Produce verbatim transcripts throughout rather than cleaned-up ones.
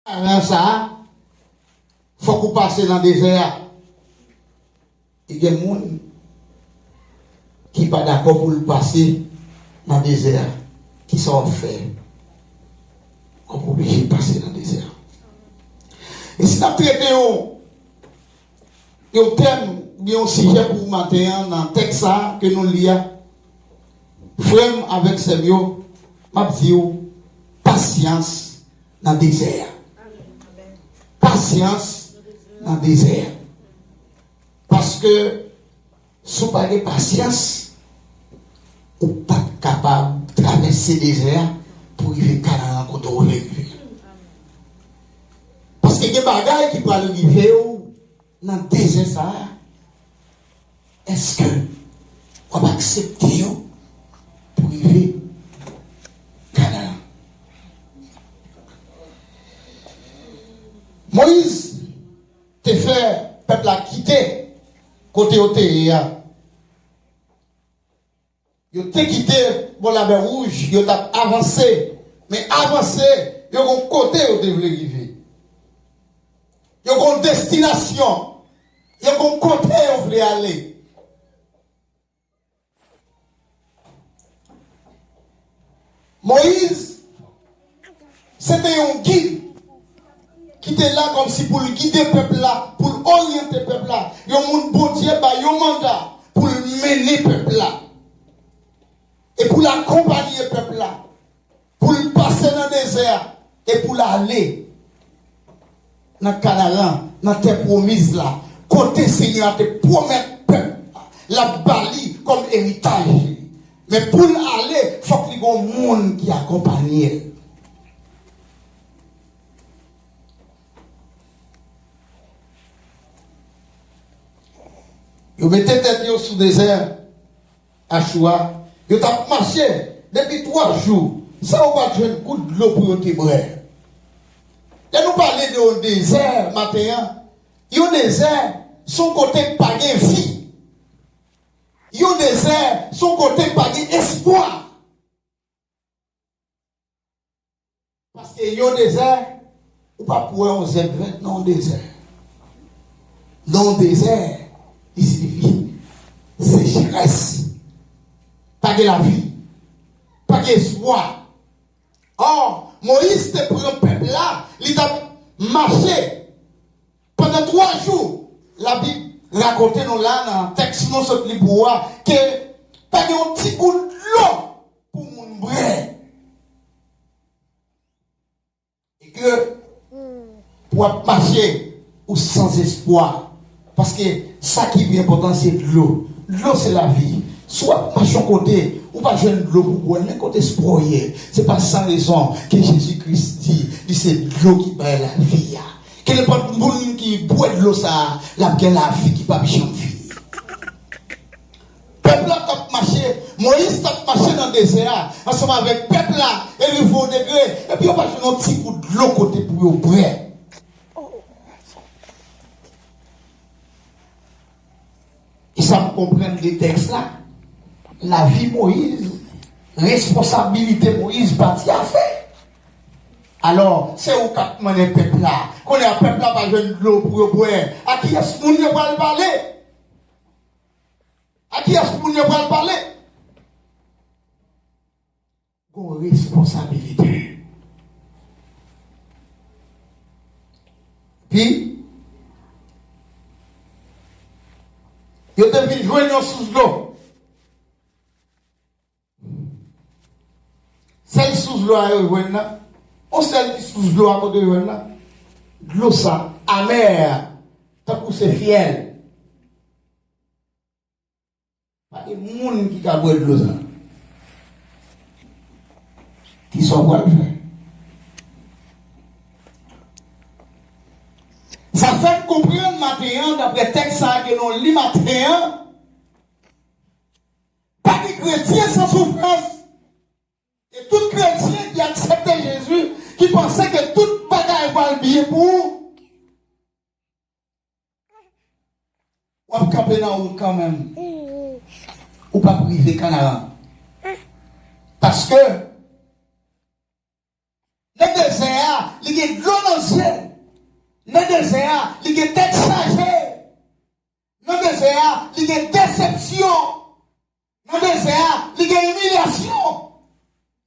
Kanaran sa a, fòk ou pase nan dezè a. E gen moun ki pa dakò pou l pase nan dezè a. Kisa w ap fè? W ap oblije pase nan dezè a. E si n ap trete yon, yon tèm, oubyen yon sijè pou maten an nan tèks sa a ke nou li a, frè m avèk sè m yo, m ap di w, pasyans nan dezè a. Pasyans nan dezè a. Paske si w pa gen pasyans, ou p ap kapab travèse dezè a pou rive Kanaran kote w vle rive. Paske gen bagay ki pral rive w nan dezè sa a. Èske w ap aksepte yo pou rive Kanaran? Moyiz te fè pèp la kite kote yo te ye a. Yo te kite bò Lamè Wouj, yo t ap avanse. Men avanse, yo gon kote yo te vle rive. Yo gon destinasyon. Yo gon kote yo vle ale. Moyiz, se te yon gid ki te la kòmsi pou l gide pèp la, pou l oryante pèp la. Yon moun Bondye bay yon manda pou l mennen pèp la. E pou l akonpaye pèp la, pou l pase nan dezè a, e pou l ale nan Kanaran, nan tè pwomiz la, kote Senyè a te pwomèt pèp la, l ap ba li kòm eritaj li. Men pou l ale, fòk li gon moun ki akonpaye l. Yo mete tèt yo sou dezè a. Achou a, yo t ap mache depi twa jou san yo pa t jwenn gout dlo pou yo te bwè. Lè nou pale de yon dezè maten an, yon dezè se yon kote k pa gen vi. Yon dezè se yon kote k pa gen espwa. Paske yon dezè, ou p ap wè yon zèb vèt nan yon dezè. Nan yon dezè, li siyifi sechrès. Pa gen lavi. Pa gen espwa. Ò, Moyiz te pran pèp la, li t ap mache pandan twa jou. Labib rakonte nou la, nan tèks nou sot li pou ou a, ke pa gen yon ti gout dlo pou moun bwè. E ke pou w ap mache, ou san espwa. Paske sa ki pi enpòtan, se dlo. Dlo, se lavi. Si w ap mache yon kote, ou pa jwenn dlo pou bwè, men kote espwa w ye? Se pa san rezon ke Jezi Kris di, li se dlo ki bay lavi a. Ke nenpòt moun ki bwè dlo sa a, l ap gen lavi ki p ap janm fini. Pèp la t ap mache, Moyiz t ap mache nan dezè a, ansanm avèk pèp la, e rive yon degre, epi yo pa jwenn yon ti gout dlo kote pou yo bwè. E sa m konprann de tèks la, lavi Moyiz, responsabilite Moyiz pa ti afè. Alò, se ou k ap mennen pèp la. Kounye a, pèp la pa jwenn dlo pou yo bwè. A kiyès moun yo pral pale? A kiyès moun yo pral pale? Gon responsabilite. Pi, yo te vin jwenn yon sous dlo. Sèl sous dlo a yo jwenn nan, yon sèl ti sous dlo a kote yo jwenn nan, dlo sa amè, tankou se fyèl. Pa gen moun ki ka bwè dlo sa. Kisa w pral fè? Sa fè n konprann maten an, daprè tèks sa a ke nou li maten an, pa gen kretyen san soufrans. E tout kretyen ki aksepte Jezi, ki panse ke tout bagay pral byen pou ou, w ap kanpe nan wout kanmenm. Ou p ap rive Kanaran. Paske nan dezè a, li Gen dlo nan zye. Nan dezè a, li gen tèt chaje. Nan dezè a, li gen desepsyon. Nan dezè a, li gen imilyasyon.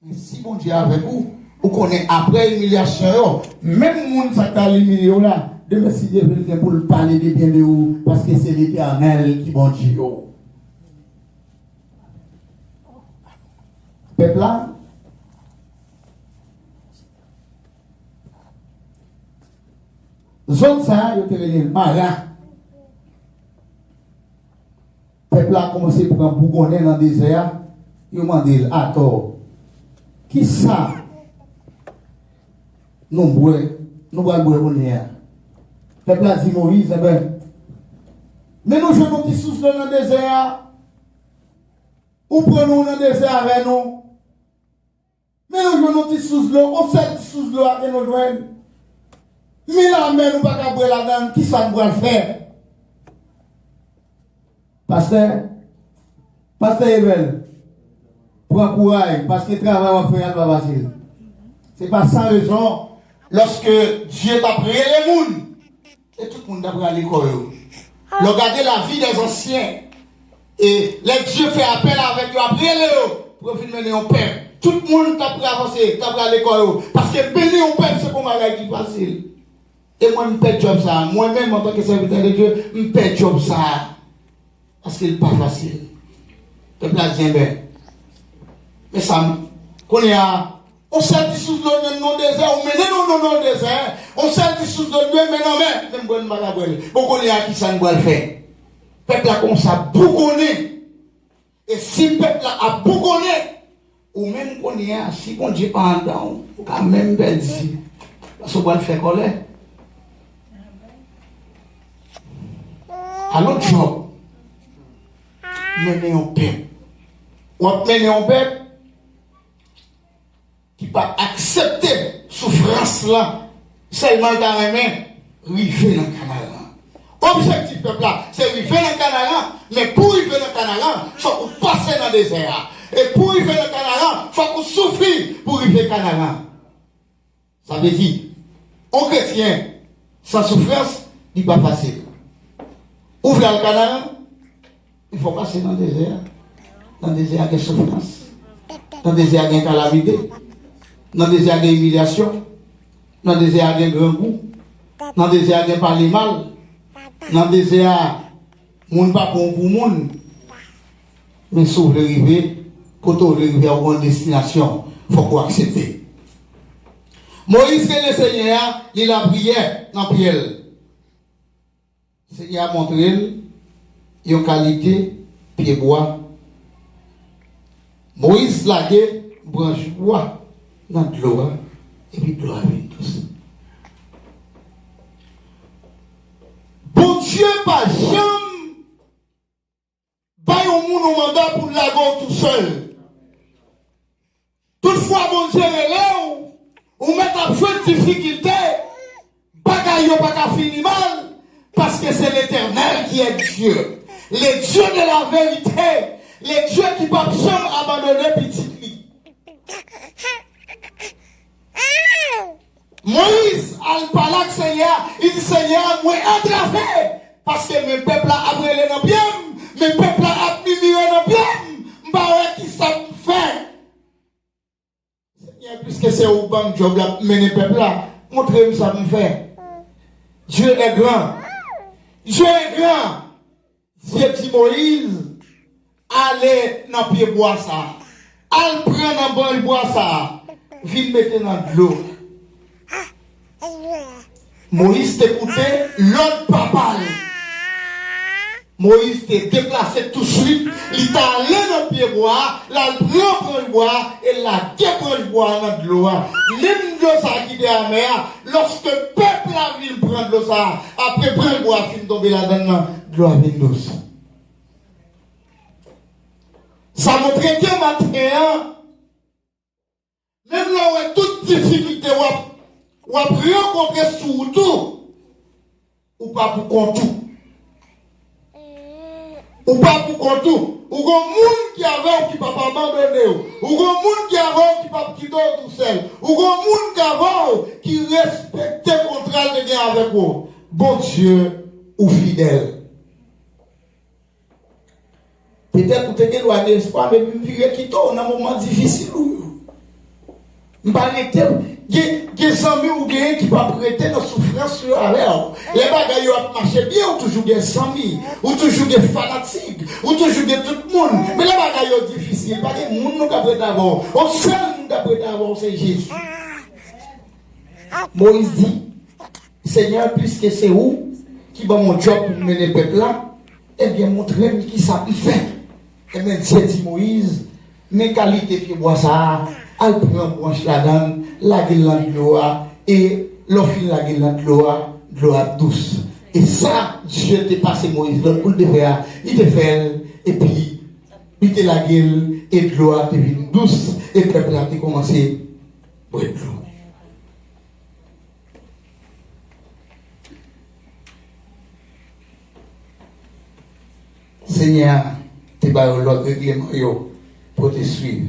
Men si Bondye avèk ou, ou konnen apre imilyasyon yo, menm moun sa k ta imilye w la, demen si Dye vle, l gen pou l pale de byen de ou, paske se Letènèl ki Bondye w. Pèp la, zòn sa a, yo te rele l Mara. Pèp la kòmanse pran bougonnen nan dezè a, yo mande l atò, "Kisa nou bwè, nou pral bwè kounye a?" Pèp la di Moyiz, "Enben, men nou jwenn yon ti sous dlo nan dezè a, ou pran nou nan dezè avè nou." Men nou jwenn yon ti sous dlo, yon sèl ti sous dlo a ke nou jwenn. Men lanmè nou pa ka bwè ladan l, kisa n pral fè? Pastè, pastè Evel, pran kouray, paske travay w ap fè a pa fasil. Se pa san rezon, lòske Dye t ap rele moun, e tout moun t ap rale kò yo. Lè w gade lavi dèzansyen, e lè Dye fè apèl avèk yo, ap rele yo pou yo vin mennen yon pèp. Tout moun t ap avanse, t ap rale kò yo. Paske mennen yon pèp, se pa yon bagay ki fasil. E mwen, m pè djòb sa a. Mwen menm, antanke sèvitè de Dye, m pè djòb sa a. Paske l pa fasil. Pèp la di, enben, men sa m, kounye a, yon sèl ti sous dlo nan dezè, ou mennen nou nan dezè, yon sèl ti sous dlo dwe men nan men, menm bwè n pa ka bwè l. Bon, kounye a, kisa n pral fè? Pèp la kòmanse ap bougonnen. E si pèp la ap bougonnen, ou menm kounye a, si Bondye pa anndan w, ou ka menm pèdi. Paske w pral fè kòlè. Alò, djòb, mennen yon pèp. W ap mennen yon pèp ki pa aksepte soufrans lan, sèlman l ta renmen rive nan Kanaran. Objektif pèp la, se rive nan Kanaran, men pou rive nan Kanaran, fòk ou pase nan dezè a. E pou rive nan Kanaran, fòk ou soufri pou rive Kanaran. Sa vle di, yon kretyen san soufrans, li pa fasil. Ou vle al Kanaran? Li fò pase nan dezè a. Nan dezè a gen soufrans. Nan dezè a gen kalamite. Nan dezè a gen imilyasyon. Nan dezè a gen grangou. Nan dezè a gen pale mal. Nan dezè a, moun pa pran w pou moun. Men si w vle rive, kote w vle rive a, ou gen yon destinasyon, fòk ou aksepte. Moyiz rele Senyè a, li lapriyè nan pye l. Senyè a montre l yon kalite pyebwa. Moyiz lage branch bwa nan dlo a, epi dlo a vin dous. Bondye pa janm bay yon moun yon manda pou l lage w tousèl. Toutfwa, Bondye rele w, ou mèt ap jwenn difikilte, bagay yo pa ka fini mal, paske se Letènèl ki è Dye, le Dieu de la vérité, le Dieu ki p ap janm abandone pitit li. Moyiz al pale ak Senyè a, li di, Senyè a, mwen antrave, paske men pèp la ap rele nan pye m, men pèp la ap mimire nan pye m, m pa wè kisa m fè. Senyè, piske se ou ban m djòb la, mennen pèp la, montre m sa pou m fè. Dieu est grand. Dieu est grand. Dye di Moyiz, ale nan pyebwa sa a. Al pran nan branch bwa sa a. Vin mete nan dlo. Moyiz te koute lòd papa l. Moyiz te deplase touswit, li t ale nan pyebwa a, l al pran branch bwa a, e l lage branch bwa a nan dlo a. Menm dlo sa a ki te amè a, lòske pèp la vin pran dlo sa a, apre branch bwa a fin tonbe ladan l lan, dlo a vin dous. Sa montre ke maten an, menm lè w wè tout difikilte w ap, w ap rankontre sou wout ou, ou pa pou kont ou. Ou pa pou kont ou. Ou gon moun ki avè w ki p ap abandone w. Ou gon moun ki avè w ki p ap kite w tousèl. Ou gon moun ki avè w ki respekte kontra l te gen avèk ou. Bondye, ou fidèl. Petèt ou te gen dwa gen espwa, men m vire kite w nan moman difisil ou yo. M pa rete, gen, gen zanmi ou genyen ki p ap rete nan soufrans yo avè w. Lè bagay yo ap mache byen, ou toujou gen zanmi, ou toujou gen fanatik, ou toujou gen tout moun. Men lè bagay yo difisil, pa gen moun nou k ap rete avè w. Yon sèl moun k ap rete avè w, se Jezi. Moyiz di, Senyè, piske se ou ki ban m yon djòb pou m mennen pèp la, ebyen, montre m kisa pou m fè. Ebyen, Dye di Moyiz, men kalite pyebwa sa a, al pran branch ladan l, lage l nan dlo a, e lè w fin lage l nan dlo a, dlo a ap dous. E sa Dye te pase Moyiz lòd pou l te fè a, li te fè l, epi li te lage l, e dlo a te vin dous, e pèp la te kòmanse bwè dlo. Senyè a te ba yo lòd, regleman yo pou yo te swiv.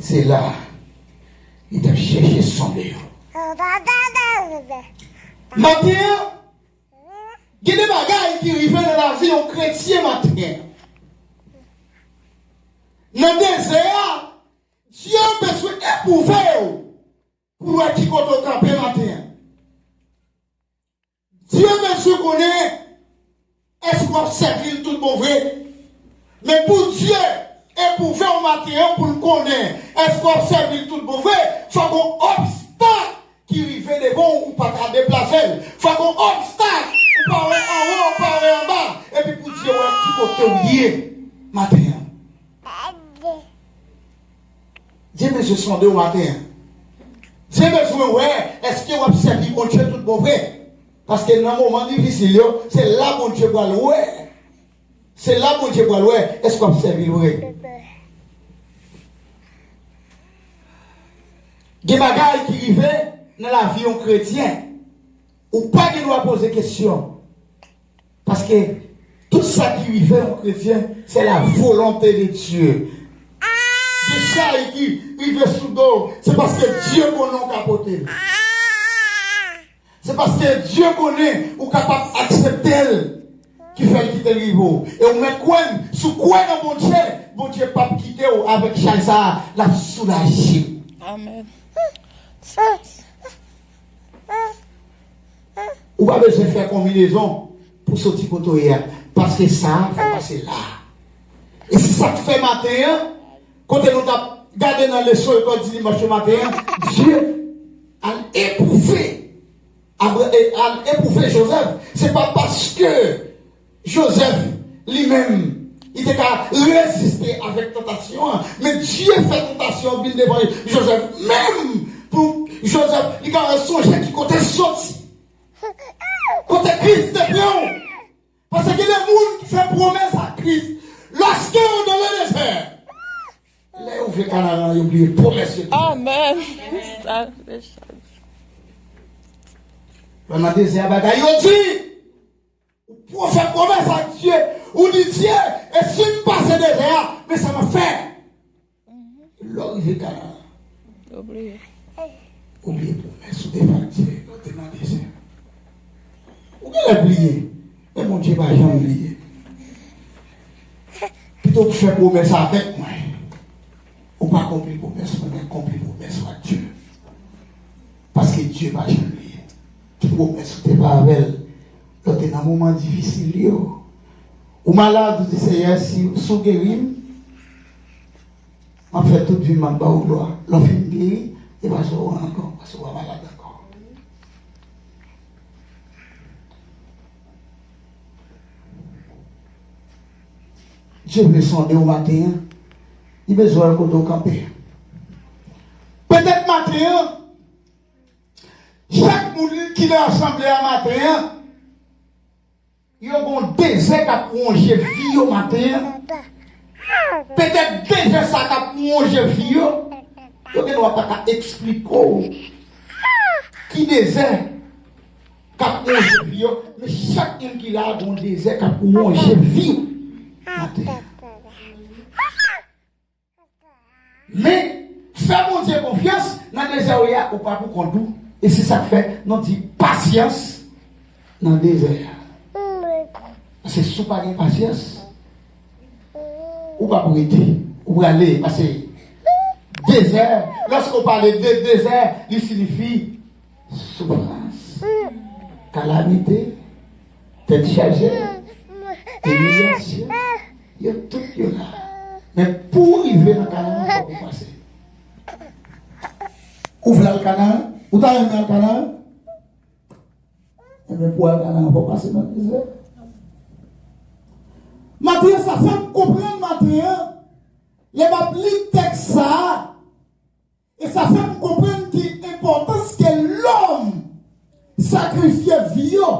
Se la a li t ap chèche sonde yo. Maten an, gen de bagay ki rive nan lavi yon kretyen maten an. Nan dezè a, Dye bezwen epwouve w pou l wè ki kote w kanpe maten an. Dye bezwen konnen èske w ap sèvi l tout bon vre. Men pou Dye epwouve w maten an pou l konnen èske w ap sèvi l tout bon vre, fò gon obstak ki rive devan w, ou pa ka deplase l. Fò gon obstak, ou pa wè anwo, ou pa wè anba, epi pou Dye wè ki kote w ye maten an. Dye bezwen sonde w maten an. Dye bezwen wè èske w ap sèvi Bondye tout bon vre. Paske nan moman difisil yo, se la Bondye pral wè. Se la Bondye pral wè èske w ap sèvi l vre. Gen bagay ki rive nan lavi yon kretyen, ou pa gen dwa poze kesyon. Paske tout sa ki rive yon kretyen, c'est la volonté de Dieu. Gen chay ki rive sou do w, se paske Dye konnen w ka pote l. Se paske Dye konnen ou kapab aksepte l ki fè l kite l rive w. E ou mèt kwè m, si w kwè nan Bondye, Bondye p ap kite w avèk chay sa a, l ap soulaje w. Amèn. Ou pa bezwen fè konbinezon pou soti kote w ye a, paske sa a fè pase la. E se sa k fè maten an, kote nou t ap gade nan leson lekòl di dimanch yo maten an, Dye al epwouve, Abra- e, al epwouve Jozèf. Se pa paske Jozèf li menm, li te ka reziste avèk tantasyon an, men Dye fè tantasyon an vin devan Jozèf menm, pou Jozèf li ka resonje ki kote l soti, kote Kris te pran w. Paske gen de moun ki fè pwomès a Kris, lorsque dans le désert, lè yo vle Kanaran, yo bliye pwomès yo te fè. Amèn. Sa se chak jou. Lè nan dezè a, bagay yo di. Ou fè pwomès ak Dye. Ou di, Dye, e si m pase dezè a, men sa m ap fè. Lè w rive Kanaran, ou bliye. Ou bliye pwomès ou te fè ak Dye lè w te nan dezè. Ou genlè bliye, men Bondye pa janm bliye. Pito w fè pwomès avèk mwen, ou pa konpli pwomès mwen, men konpli pwomès ou ak Dye. Paske Dye pa janm bliye ki pwomès ou te fè avè l lè w te nan moman difisil yo. Ou malad, ou di, Seyè, si, si w geri m, m ap fè tout vi m, m ap ba w glwa. Lè w fin geri, e pa sa w wè ankò, paske w pa malad ankò. Dye vle sonde w maten an. Li bezwen wè kote w kanpe. Petèt maten an, chak moun ki nan asanble a maten an, yo gon dezè k ap wonje vi yo maten an. Petèt dezè sa k ap wonje vi yo, yo gen dwa pa ka eksplike w ki dezè k ap wonje vi yo, men chak moun ki la a gon dezè k ap wonje vi w maten an. Men, fè Bondye konfyans, nan dezè w ye a, ou pa pou kont ou. E se sa k fè nou di pasyans nan dezè a. Paske si w pa gen pasyans, ou p ap rete. Ou prale, paske dezè, lòske w pale de dezè, li siyifi soufrans, kalamite, tèt chaje, imilyasyon, yo tout yo la. Men pou w rive nan Kanaan, fòk ou pase. Ou vle al Kanaan? Ou ta renmen al Kanaan? Enben, pou al Kanaan, fòk pase nan dezè. Maten an, sa fè m konprann maten an, lè m ap li tèks sa a, e sa fè m konprann ki enpòtans ke lòm sakrifye vi yo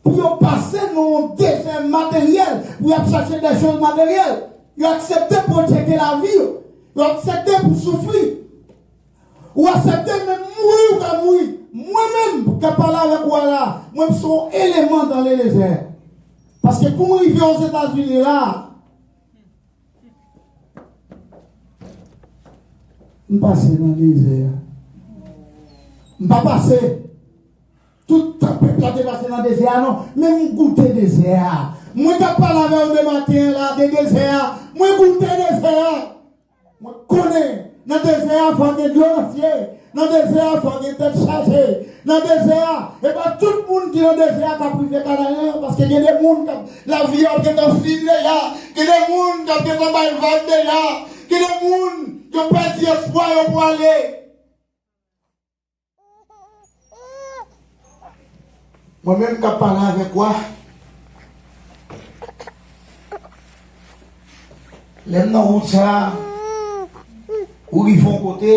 pou yo pase nan yon dezè materyèl, pou y ap chache de choz materyèl. Yo aksepte pou yo tcheke lavi yo. Yo aksepte pou soufri. Ou aksepte menm mouri ou ka mouri. Mwen menm k ap pale avèk ou a la, mwen m se yon eleman dans le désert. Paske pou m rive Ozetazini la, m pase nan dezè a. M pa pase. Tout tan pèp la te pase nan dezè a, non. Men m goute dezè a. Mwen k ap pale avè w de maten an la, de dezè a. Mwen goute dezè a. Mwen konnen nan dezè a fò gen dlo nan zye. Nan dezè a fò gen tèt chaje. Nan dezè a, e pa tout moun ki nan dezè a k ap rive Kanaran, paske gen de moun k ap, lavi yo ap gentan fin deja. Gen de moun k ap gentan bay vag deja. Gen de moun yo pèdi espwa yo pou ale. Mwen menm k ap pale avèk ou a, lè m nan wout sa a, ou rive yon kote,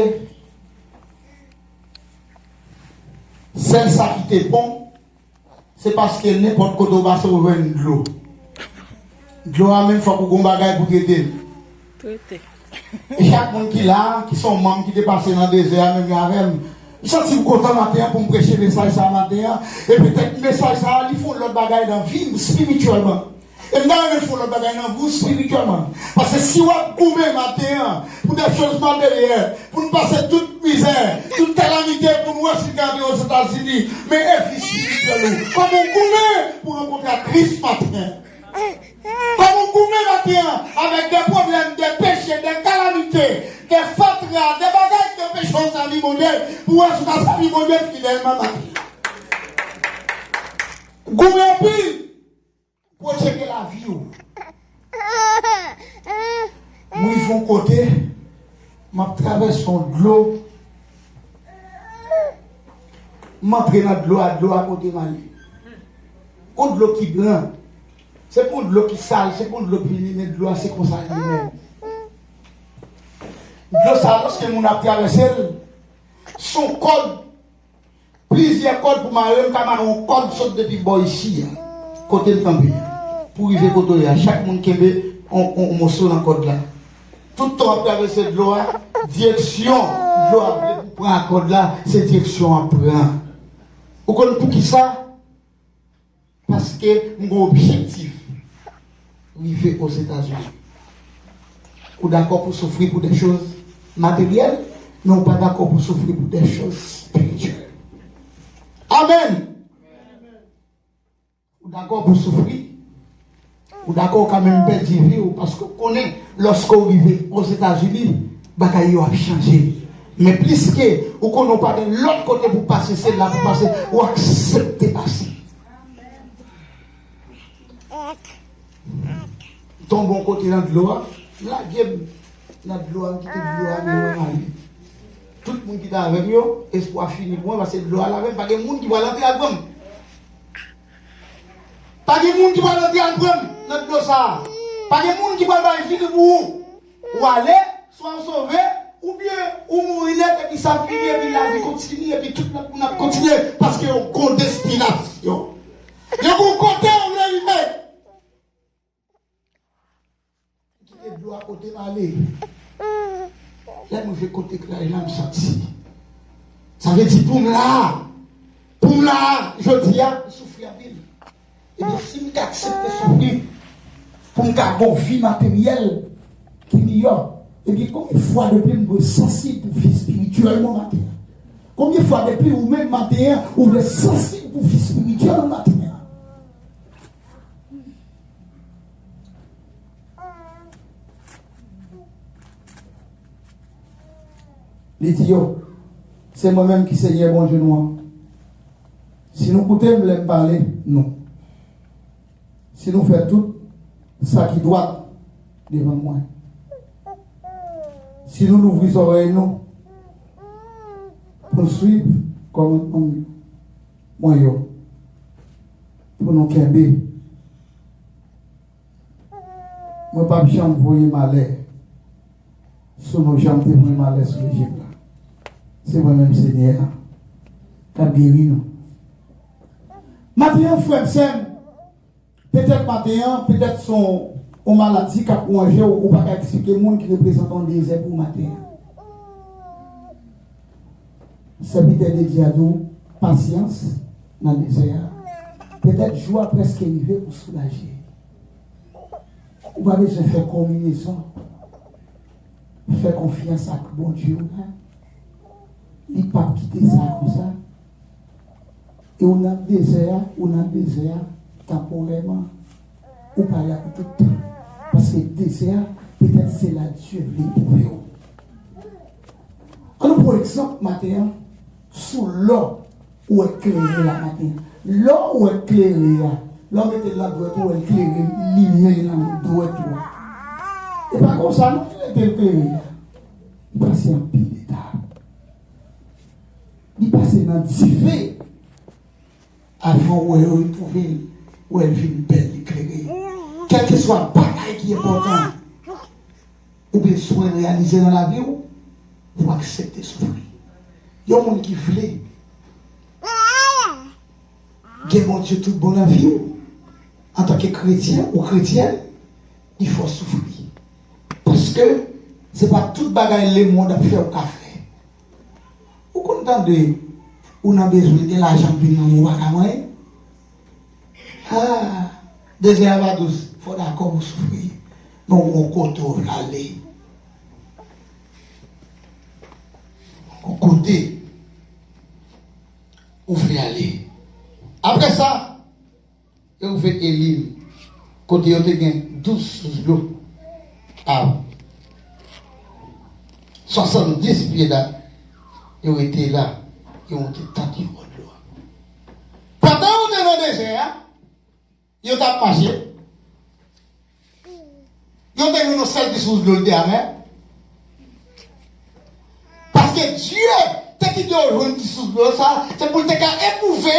sèl sa ki te bon, se paske nenpòt kote w pase, w jwenn dlo. Dlo a menm, fòk ou gon bagay pou trete l. Trete. E chak moun ki la, ki se yon manm ki te pase nan dezè a menm jan avè m, m santi m kontan maten an pou m preche mesaj sa a maten an. E petèt mesaj sa a, li fè yon lòt bagay nan vi m espirityèlman. E m ta renmen fè yon lòt bagay nan vi w espirityèlman. Paske si w ap goumen maten an pou de choz materyèl, pou n pase tout mizè, tout kalamite, pou n wè si n ka rive Ozetazini, men e vi espirityèl ou. Kòman w goumen pou rankontre ak Kris maten an? Kòman w goumen maten an avèk de pwoblèm, de peche, de kalamite, de fatra, de bagay ki anpeche w sèvi Bondye, pou w wè si w ka sèvi Bondye fidèlman maten an? Goumen anpil pou w tcheke lavi w. M rive yon kote, m ap travèse yon dlo. M antre nan dlo a, dlo a pote m ale. Yon dlo ki gran. Se pa yon dlo ki sal, se pa yon dlo ki fini, men dlo a se konsa li ye menm. Dlo sa, lòske moun ap travèse l, se yon kòd, plizyè kòd pou mare, m ka mare yon kòd sot depi bò isi a, kote m kanpe a, pou rive kote w ye a. Chak moun kenbe yon, yon, yon moso nan kòd la. Tout tan w ap travèse dlo a, direksyon dlo a vle pou pran ak kòd la, se direksyon w ap pran. Ou konn poukisa? Paske m gen objektif rive Ozetazini. Ou dakò pou soufri pou de choz materyèl, men ou pa dakò pou soufri pou de choz espirityèl. Amèn! Ou dakò pou soufri? Ou dakò ou ka menm pèdi vi w paske w konnen lòske w rive Ozetazini, bagay yo ap chanje. Men pliske ou konnen w pa gen lòt kote pou pase, se la pou pase, ou aksepte pase. Tonbe yon kote nan dlo a, lage m nan dlo a, m kite dlo a, men mwen ale. Tout moun ki t avè m yo, espwa fini pou mwen, paske dlo a lave m, pa gen moun ki pral antre al pran m. Pa gen moun ki pral antre al pran m nan dlo sa a. Pa gen moun ki pral bay vi pou ou. Ou ale, swa w sove, oubyen ou mouri nèt, epi sa fini, epi lavi kontinye, epi tout lòt moun ap kontinye, paske yo gon destinasyon. Yo gon kote yo vle rive. Kite dlo a kote m ale. Lè m rive kote klay la, m santi. Sa vle di pou m la a. Pou m la a, jodi a, m soufri anpil. Ebyen, si m ka aksepte soufri, pou m ka gon vi materyèl ki miyò, Epi konbyen fwa depi m dwe sansib pou vi espirityèl mwen maten an? Konbyen fwa depi ou menm maten an, ou dwe sansib pou vi espirityèl ou maten an? Li di yo, se mwen menm ki Senyè Bondye nou an. Si nou koute m lè m pale nou, si nou fè tout sa ki dwat devan mwen, si nou louvri zòrèy nou pou n swiv kòmandman mwen yo, pou nou kenbe, mwen p ap janm voye malè sou nou jan m te voye malè sou Lejip la. Se mwen menm Senyè a k ap geri nou. Maten an, frè m, sè m, petèt maten an, petèt se yon, yon maladi k ap wanje w, ou pa ka eksplike moun ki reprezante yon dezè pou ou maten an. Sèvitè de Dye a di w, pasyans nan dezè a. Petèt jou a prèske rive pou soulaje. Ou pa bezwen fè konbinezon. Fè konfyans ak Bondye w la. Li p ap kite sa konsa. E ou nan dezè a, ou nan dezè a tanporèman. Ou pa la pou tout tan. Paske dezè a, petèt se la Dye vle epwouve w. Ann nou pran egzanp maten an, sou lò ou wè klere la maten an. Lò ou wè klere a, lè w mete l nan dwèt ou, w wè l klere, limen nan dwèt ou a. E pa konsa non, li rete l klere a. Li pase anpil etap. Li pase nan dife. Avan w wè yo retwouve l, w wè l vin bèl, li klere. Kèlkeswa bagay ki enpòtan ou bezwen reyalize nan lavi w, ou aksepte soufri. Yon moun ki vle gen Bondye tout bon nan vi w, antanke kretyen ou kretyèn, li fè w soufri. Paske se pa tout bagay lemonn ap fè ou ka fè. Ou konn tande, ou nan bezwen, gen lajan k vin nan men w, ou pa ka manyen. Ah, dezè a pa dous, fò w dakò pou soufri. Men w gon kote w vle ale. Gon kote ou vle ale. Apre sa, yo rive Elim, kote yo te gen douz sous dlo a swasanndis pye dat. Yo rete la, yo monte tant yo bò dlo a. Pandan yo te nan dezè a, yo t ap mache. Yo te jwenn yon sèl ti sous dlo, li te amè. Paske Dye te kite yo jwenn ti sous dlo sa, se pou l te ka epwouve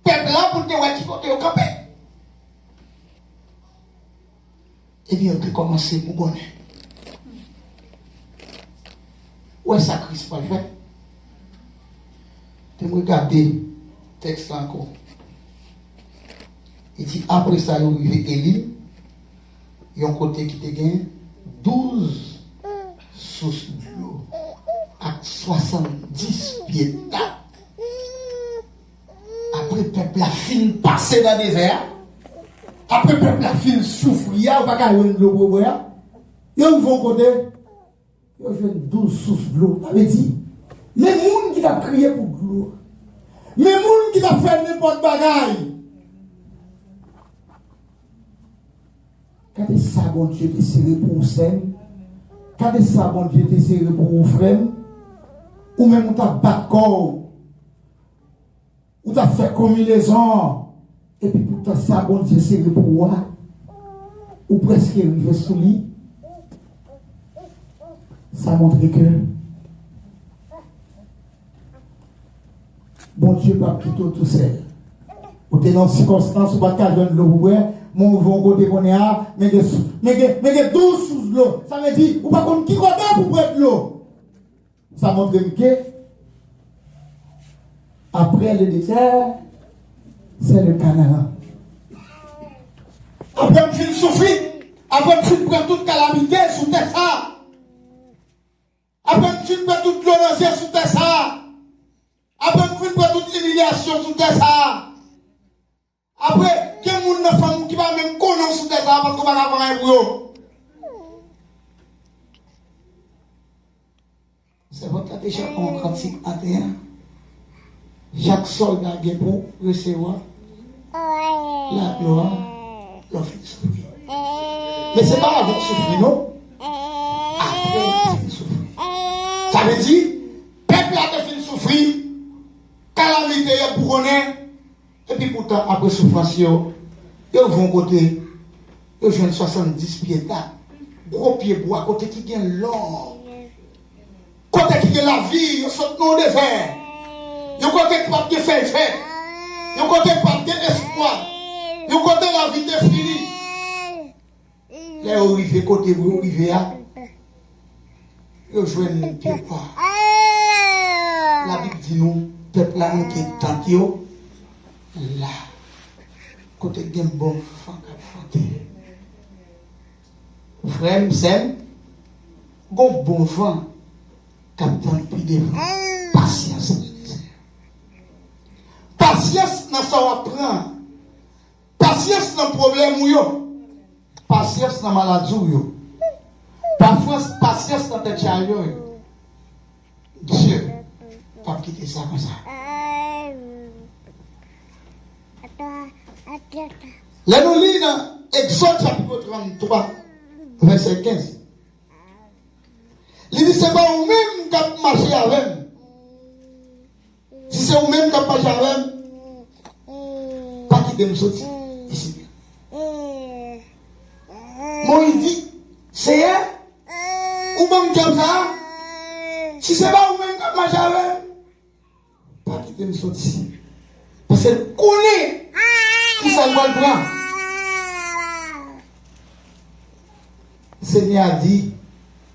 pèp la, pou l te wè ki kote yo kanpe. Epi yo te kòmanse bougonnen. Ou wè sa Kris pral fè? Te mwen gade tèks la ankò. Li di, apre sa, yo rive Elim, yon kote ki te gen douz sous dlo ak swasanndis pye dat. Apre pèp la fin pase nan dezè a, apre pèp la fin soufri a, yo pa ka jwenn dlo pou yo bwè a, yo rive yon kote, yo jwenn douz sous dlo. Sa vle di, men moun ki t ap kriye pou dlo, men moun ki t ap fè nenpòt bagay. Gade sa Bondye te sere pou ou, sè m. Gade sa Bondye te sere pou ou, frè m. Ou menm, ou t ap bat kò w. Ou t ap fè konbinezon. Epi poutan, sa Bondye sere pou ou a, ou prèske rive sou li. Sa montre ke Bondye p ap kite w tousèl. Ou te nan yon sikonstans, ou pa t ka jwenn dlo pou bwè, men ou rive yon kote kounye a, men gen sou-, men gen, men gen douz sous dlo. Sa vle di, ou pa konn ki kote pou bwè dlo. Sa montre m ke, après le désert, c'est le Canaan. Apre m fin soufri, apre m fin pran tout kalamite sou tè sa a, apre m fin pran tout dlo nan zye sou tè sa a, apre m fin pran tout imilyasyon sou tè sa a, apre, gen moun nan fanmi w ki pa menm konnen w sou tè sa a paske w pa ka fè anyen pou yo. Sa te chante yon kantik maten an. Chak sòlda gen pou resevwa laglwa lè w fin soufri. Men se pa avan w soufri, non. Apre w fin soufri. Sa vle di, pèp la te fin soufri, kalamite yo bougonnen, epi poutan, apre soufrans yo, yo rive yon kote, yo jwenn swasanndis pye dak, gwo pye bwa, kote ki gen lò. Kote ki gen lavi, yo sot nan yon dezè. Yon kote ki p ap gen fèy vèt. Yon kote ki p ap gen espwa. Yon kote lavi te fini. Lè yo rive kote pou yo rive a, yo jwenn pye bwa. Labib di nou, pèp la monte tant yo la. Kote gen bon van k ap chante. Frè m, sè m, gon bon van k ap tann pi devan. Pasyans, frè e sè. Pasyans nan sa w ap pran. Pasyans nan pwoblèm ou yo. Pasyans nan maladi w yo. Pafrans, pasyans nan tèt chaje w yo. Dye p ap kite sa konsa. Lè nou li nan Egzòd chapit tranntwa, vèsè kenz, li di, "Se pa ou menm k ap mache avè m." Si se ou menm k ap mache avè m, pa kite m soti isi. Moyiz di, "Seyè, ou ban m djòb sa a? Si se pa ou menm k ap mache avè m, pa kite m soti." Paske l konnen ki sa l pral pran. Senyè a di,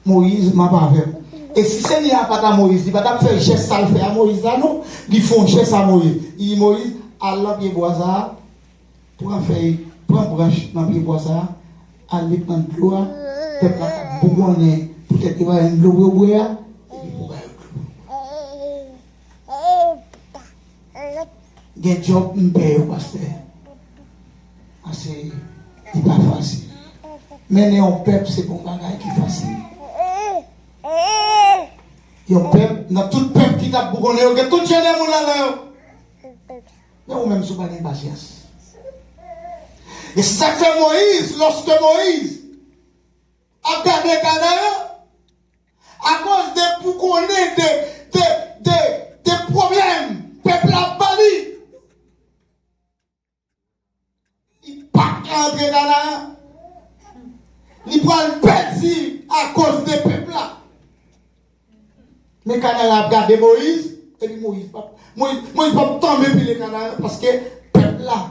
"Moyiz, m ap avè w." E si Senyè a pa t a Moyiz, li pa t ap fè jès sa l fè a Moyiz la, non. Li fè yon jès a Moyiz. Li di, "Moyiz, al nan pye bwa sa a, pran fèy, pran branch nan pye bwa sa a, al met nan dlo a, pèp la k ap bougonnen, poutèt yo pa jwenn dlo pou yo bwè a, epi pou ba yo dlo pou yo bwè." Gen djòb m pè yo, pastè. Pase, li pa fasil. Mennen yon pèp, se pa yon bagay ki fasil. Yon pèp, nan tout pèp ki t ap bougonnen yo, gen tout jan de moun ladan yo. Men ou menm, si w pa gen pasyans. E se sa k fè Moyiz, lòske Moyiz ap gade Kanaran, akoz de bougonnen, de, de, de, de pwoblèm pèp la ap ba li, li pa ka antre Kanaran. Li pral pèdi akoz de pèp la. Men Kanaran ap gade Moyiz, epi Moyiz p ap, Moyiz, Moyiz p ap tanmen pile Kanaran, paske pèp la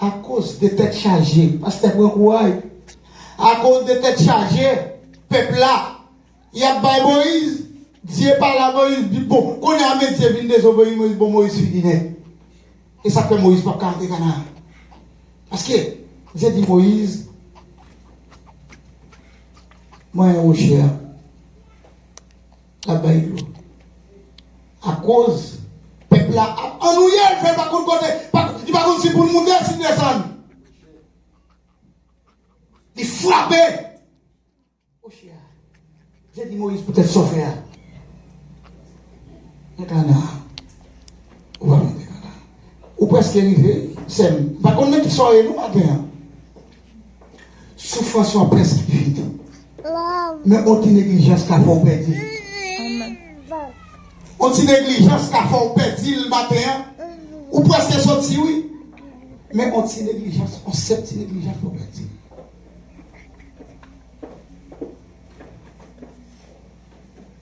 Akoz de tèt chaje, pastè pran kouraj. Akoz de tèt chaje, pèp la, y ap bay Moyiz, Dye pale a Moyiz, di, bon, kounye a men Dye vin dezobeyi Moyiz, bon, Moyiz fini nèt. E sa k fè Moyiz p ap ka antre Kanaran. Paske Dye di Moyiz, mwen yon wochè. L ap bay dlo. Akoz pèp la ap annwiye l, fè l pa konn kote, pa, li pa konn si pou l moute, si l desann. Li frape. Wochè a. Dye di Moyiz, poutèt sa w fè a. Men Kanaran. Ou pa mande Kanaran. Ou prèske rive, sè m. M pa konn nan ki sòre nou maten an. Soufrans yo ap prèske fini. Men yon ti neglijans ka fè w pèdi l. Yon ti neglijans ka fè w pèdi l maten an. Ou prèske soti, wi. Men yon ti neglijans, yon senp ti neglijans fè w pèdi l.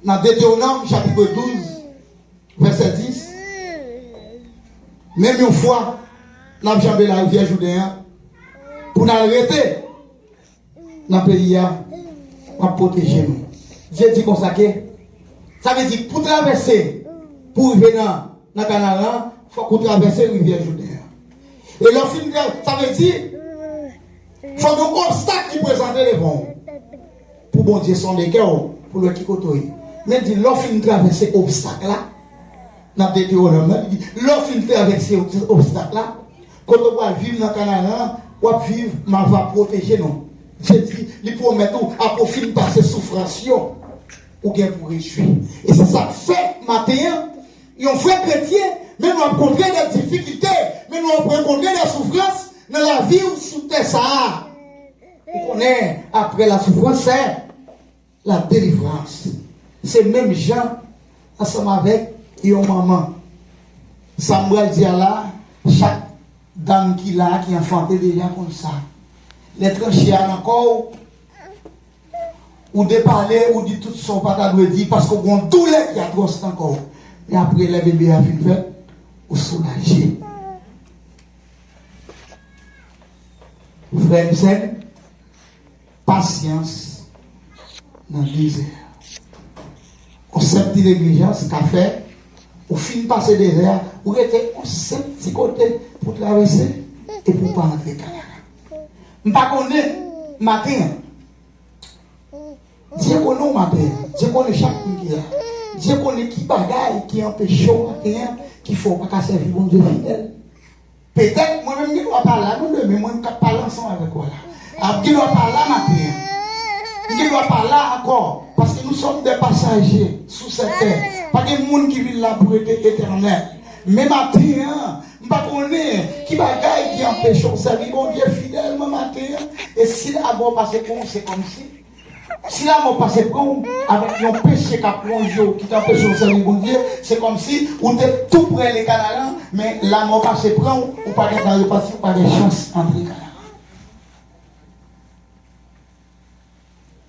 Nan Detewonòm, chapit douz, vèsè dis, menm yon fwa, n ap janbe larivyè Jouden an, pou n al rete nan peyi a, m ap pwoteje nou. Dye di konsa ke, sa vle di, pou travèse, pou rive nan, nan Kanaran, fòk ou travèse rivyè Jouden an. E lè w fin tra-, sa vle di, fòk yon obstak ki prezante devan w. Pou Bondye sonde kè w, pou l wè ki kote w ye. Men l di, lè w fin travèse obstak la, nan Detewonòm nan, li di, lè w fin travèse obstak la, kote w pral viv nan Kanaran, w ap viv, m a va pwoteje nou. Dye di, li pwomèt ou, apre w fin pase soufrans yo, Ou gen pou rejwi. E se sa k fè maten an, yon vrè kretyen, menm lè w ap kontre de difikilte, menm lè w ap rankontre de soufrans nan lavi w sou tè sa a, ou konnen, apre la souffrance, c'est la délivrance. Se menm jan ansanm avèk yon manman. Sa m pral di a la, chak dam ki la, ki anfante deja konn sa. Lè tranche a nan kò w, ou depale, ou di tout sa w pa ta dwe di, paske w gen yon doulè ki atwòs nan kò w. Men apre, lè bebe a fin fèt, ou soulaje. Frè m, sè m, pasyans nan dezè. Yon senp ti neglijans ka fè ou fin pase dezè a, ou rete yon senp ti kote pou travèse epi ou pa antre Kanaran. M pa konnen maten an. Dye konnen w maten an. Dye konnen chak moun ki la. Dye konnen ki bagay ki anpeche w maten an, ki fè w pa ka sèvi Bondye fidèl. Petèt, mwen menm, m gen dwa pa la, non, demen, mwen, m k ap pale ansanm avèk ou la. A, m gen dwa pa la maten an. M gen dwa pa la ankò, paske nous sommes des passagers sur cette terre. Pa gen moun ki vin la pou rete etènèl. Men maten an, m pa konnen ki bagay ki anpeche w sèvi Bondye fidèlman maten an. E si la mò pase pran w, se kòmsi Si lanmò pase pran w avèk yon peche k ap wonje w, ki t anpeche w sèvi Bondye, se kòmsi ou te tou prè ale Kanaran, men lanmò pase pran w, ou pa gentan repanti, ou pa gen chans antre Kanaran.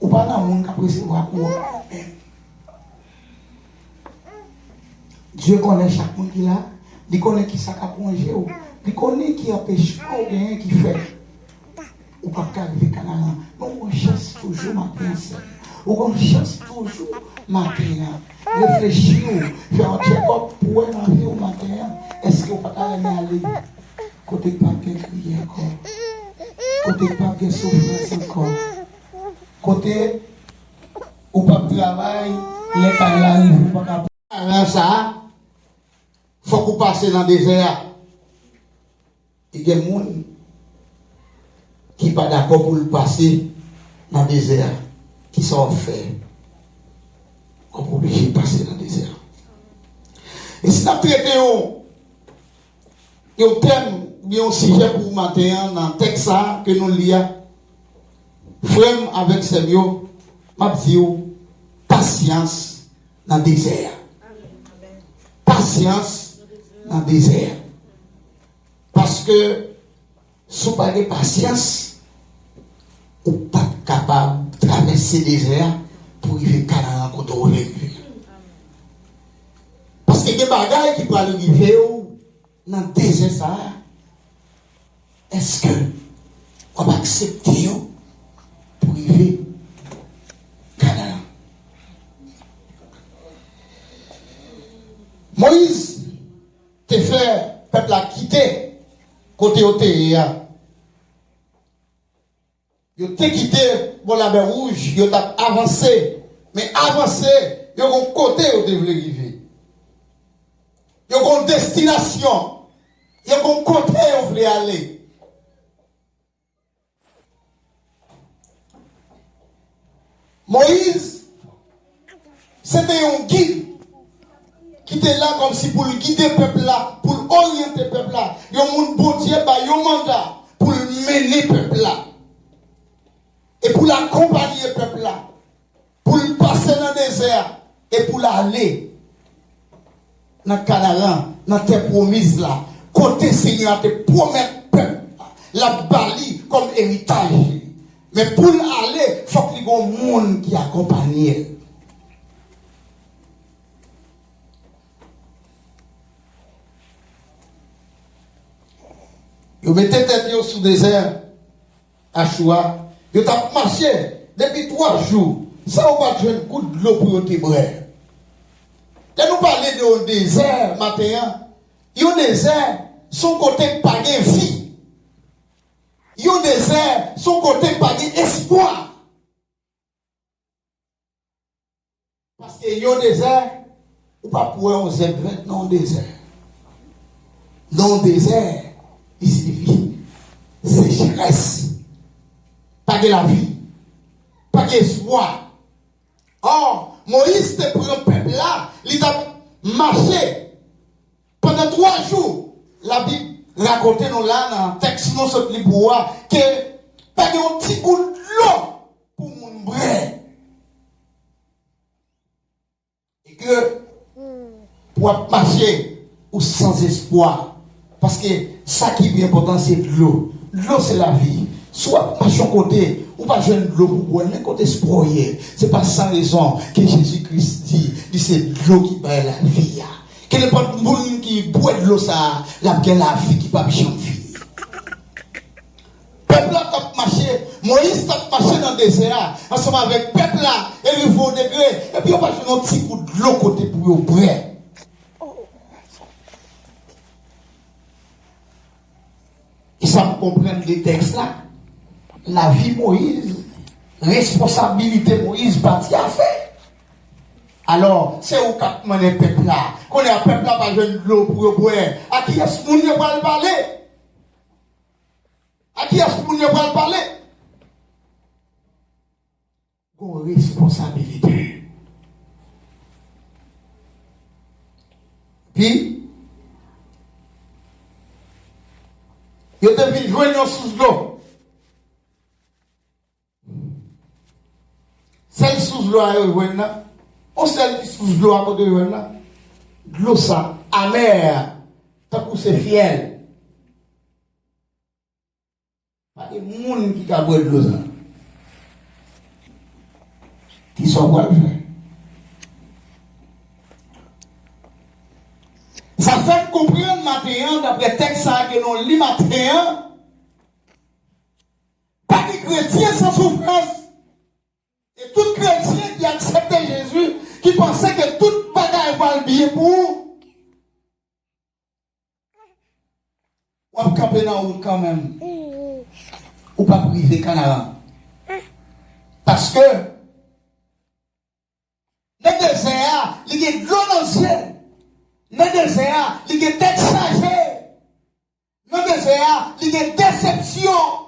Ou pa nan moun k ap resevwa kouwòn nan menm. Dye konnen chak moun ki la, li konnen ki sa k ap wonje w, li konnen ki anpechman w genyen ki fè ou p ap ka rive Kanaran. Men w gen chans toujou maten an, sè m. Ou gen chans toujou maten an. Reflechi w, fè yon tchèkòp pou w wè nan vi w maten an, èske w pa ta renmen ale kote k p ap gen kriye ankò, kote k p ap gen soufrans ankò, kote ou p ap travay, lè kay la rive, ou pa ka. Nan sa a, fòk ou pase nan dezè a. E gen moun ki pa dakò pou l pase nan dezè a. Kisa w ap fè? W ap oblije pase nan dezè a. E si n ap trete yon, yon tèm, oubyen yon sijè pou maten an nan tèks sa a ke nou li a, frè m avèk sè m yo, m ap di w, pasyans nan dezè a. Pasyans nan dezè a. Paske si w pa gen pasyans, ou p ap kapab travèse dezè a pou rive Kanaran kote w vle rive. Paske gen bagay ki pral rive w nan dezè sa a. Èske w ap aksepte yo pou rive Kanaran? Moyiz te fè pèp la kite kote yo te ye a. Yo te kite bò Lamè Wouj, yo t ap avanse. Men avanse, yo gon kote yo te vle rive. Yo gon destinasyon. Yo gon kote yo vle ale. Moyiz, se te yon gid ki te la kòmsi pou l gide pèp la, pou l oryante pèp la. Yon moun Bondye bay yon manda pou l mennen pèp la. E pou l akonpaye pèp la. Pou l pase nan dezè a e pou l ale nan Kanaran, nan tè pwomiz la, kote Senyè a te pwomèt pèp la, l ap ba li kòm eritaj li. Men pou l ale, fòk li gen yon moun ki akonpanye l. Yo mete tèt yo sou dezè a. Achou a, yo t ap mache depi twa jou san yo pa t jwenn gout dlo pou yo te bwè. Lè nou pale de yon dezè maten an, yon dezè se yon kote k pa gen vi. Yon dezè se yon kote k pa gen espwa. Paske yon dezè, ou p ap wè yon zèb vèt nan yon dezè. Nan yon dezè, li siyifi secherès. Pa gen lavi. Pa gen espwa. Ò, Moyiz te pran pèp la, li t ap mache pandan twa jou. Labib rakonte nou la, nan tèks nou sot li pou ou a, ke pa gen yon ti gout dlo pou moun bwè. E ke pou w ap mache, ou san espwa. Paske sa ki pi enpòtan, se dlo. Dlo, se lavi. Si w ap mache yon kote, ou pa jwenn dlo pou bwè, men kote espwa w ye? Se pa san rezon ke Jezi Kris di, li se dlo ki bay lavi a. Ke nenpòt moun ki bwè dlo sa a, l ap gen lavi ki p ap janm fini. Pèp la t ap mache, Moyiz t ap mache nan dezè a, ansanm avèk pèp la, e rive yon degre, epi yo pa jwenn yon ti gout dlo kote pou yo bwè. E sa m konprann de tèks la, lavi Moyiz, responsabilite Moyiz pa ti afè. Alò, se ou k ap mennen pèp la. Kounye a, pèp la pa jwenn dlo pou yo bwè. A kiyès moun yo pral pale? A kiyès moun yo pral pale? Gon responsabilite. Pi, yo te vin jwenn yon sous dlo. Sèl sous dlo a yo jwenn nan, yon sèl ti sous dlo a kote yo jwenn nan, dlo sa amè, tankou se fyèl. Pa gen moun ki ka bwè dlo sa. Kisa w pral fè? Sa fè n konprann maten an, daprè tèks sa a ke nou li maten an, pa gen kretyen san soufrans. E tout kretyen ki aksepte Jezi, ki panse ke tout bagay pral byen pou ou, w ap kanpe nan wout kanmenm. Ou p ap rive Kanaran. Paske nan dezè a, li gen dlo nan zye. Nan dezè a, li gen tèt chaje. Nan dezè a, li gen desepsyon.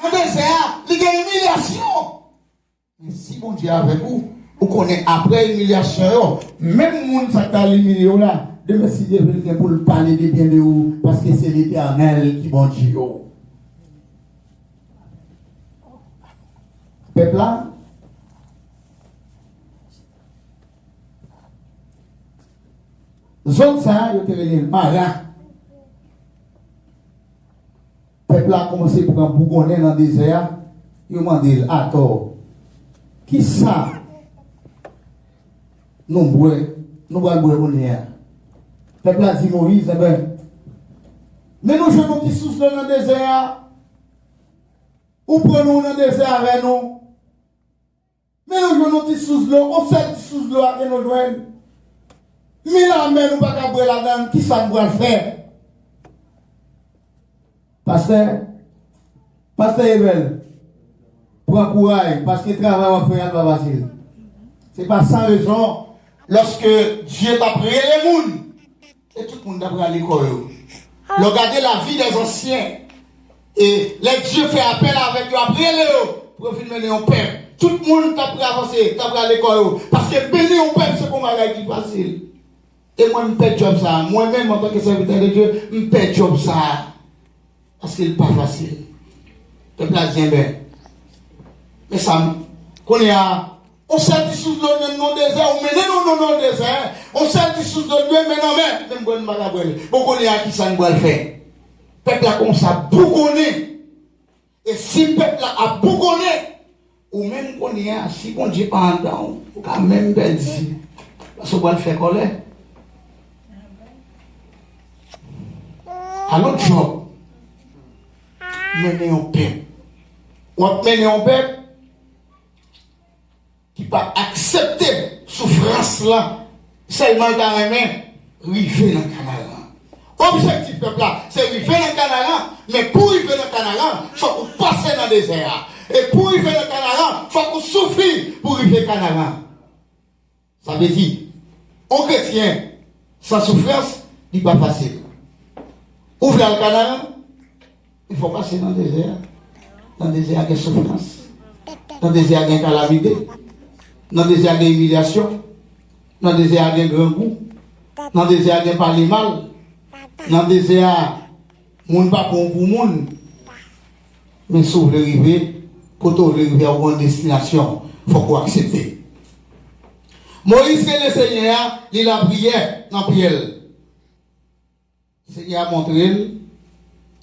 Nan dezè a, li gen imilyasyon. Men si Bondye avèk ou, ou konnen apre imilyasyon yo, menm moun sa k t al imilye w la, demen si Dye vle, l gen pou l pale de byen de ou, paske se Letènèl ki Bondye w. Pèp la, zòn sa a, yo te rele l Mara. Pèp la kòmanse pran bougonnen nan dezè a, yo mande l atò, kisa nou bwè, nou pral bwè kounye a? Pèp la di Moyiz, enben, men nou jwenn yon ti sous dlo nan dezè a, ou pran nou nan dezè avè nou. Men nou jwenn yon ti sous dlo, yon sèl ti sous dlo a ke nou jwenn. Mil amè nou pa ka bwè ladan l, kisa n pral fè? Pastè, pastè Evel, pran kouray, paske travay w ap fè a pa fasil. Se pa san rezon, lòske Dye t ap rele moun, e tout moun ta prale kò yo. Lè w gade lavi dèzansyen, e lè Dye fè apèl avèk yo, ap rele yo pou yo vin mennen yon pèp, tout moun ta prale avanse, ta prale kò yo. Paske mennen yon pèp, se pa yon bagay ki fasil. E mwen, m pè djòb sa a. Mwen menm, antanke sèvitè de Dye, m pè djòb sa a. Paske l pa fasil. Pèp la di, enben, men sa m, kounye a, yon sèl ti sous dlo nan, nan dezè, ou mennen nou nan, nan dezè, yon sèl ti sous dlo dwe men nan men, menm bwè n pa ka bwè l. Bon, kounye a, kisa n pral fè? Pèp la kòmanse ap bougonnen. E si pèp la ap bougonnen, ou menm kounye a, si Bondye pa anndan w, ou ka menm pèdi. Paske w pral fè kòlè. Alò, djòb, mennen yon pèp. W ap mennen yon pèp ki pa aksepte soufrans lan, sèlman l ta renmen rive nan Kanaran. Objektif pèp la, se rive nan Kanaran, men pou rive nan Kanaran, fòk ou pase nan dezè a. E pou rive nan Kanaran, fòk ou soufri pou rive Kanaran. Sa vle di, yon kretyen san soufrans, li pa fasil. Ou vle al Kanaran? Il fò pase nan dezè a. Nan dezè a gen soufrans. Nan dezè a gen kalamite. Nan dezè a gen imilyasyon. Nan dezè a gen grangou. Nan dezè a gen pale mal. Nan dezè a, moun pa pran w pou moun. Men si w vle rive, kote w vle rive a, ou gen yon destinasyon, fòk ou aksepte. Moyiz rele Senyè a, li lapriyè nan pyè l. Senyè a montre l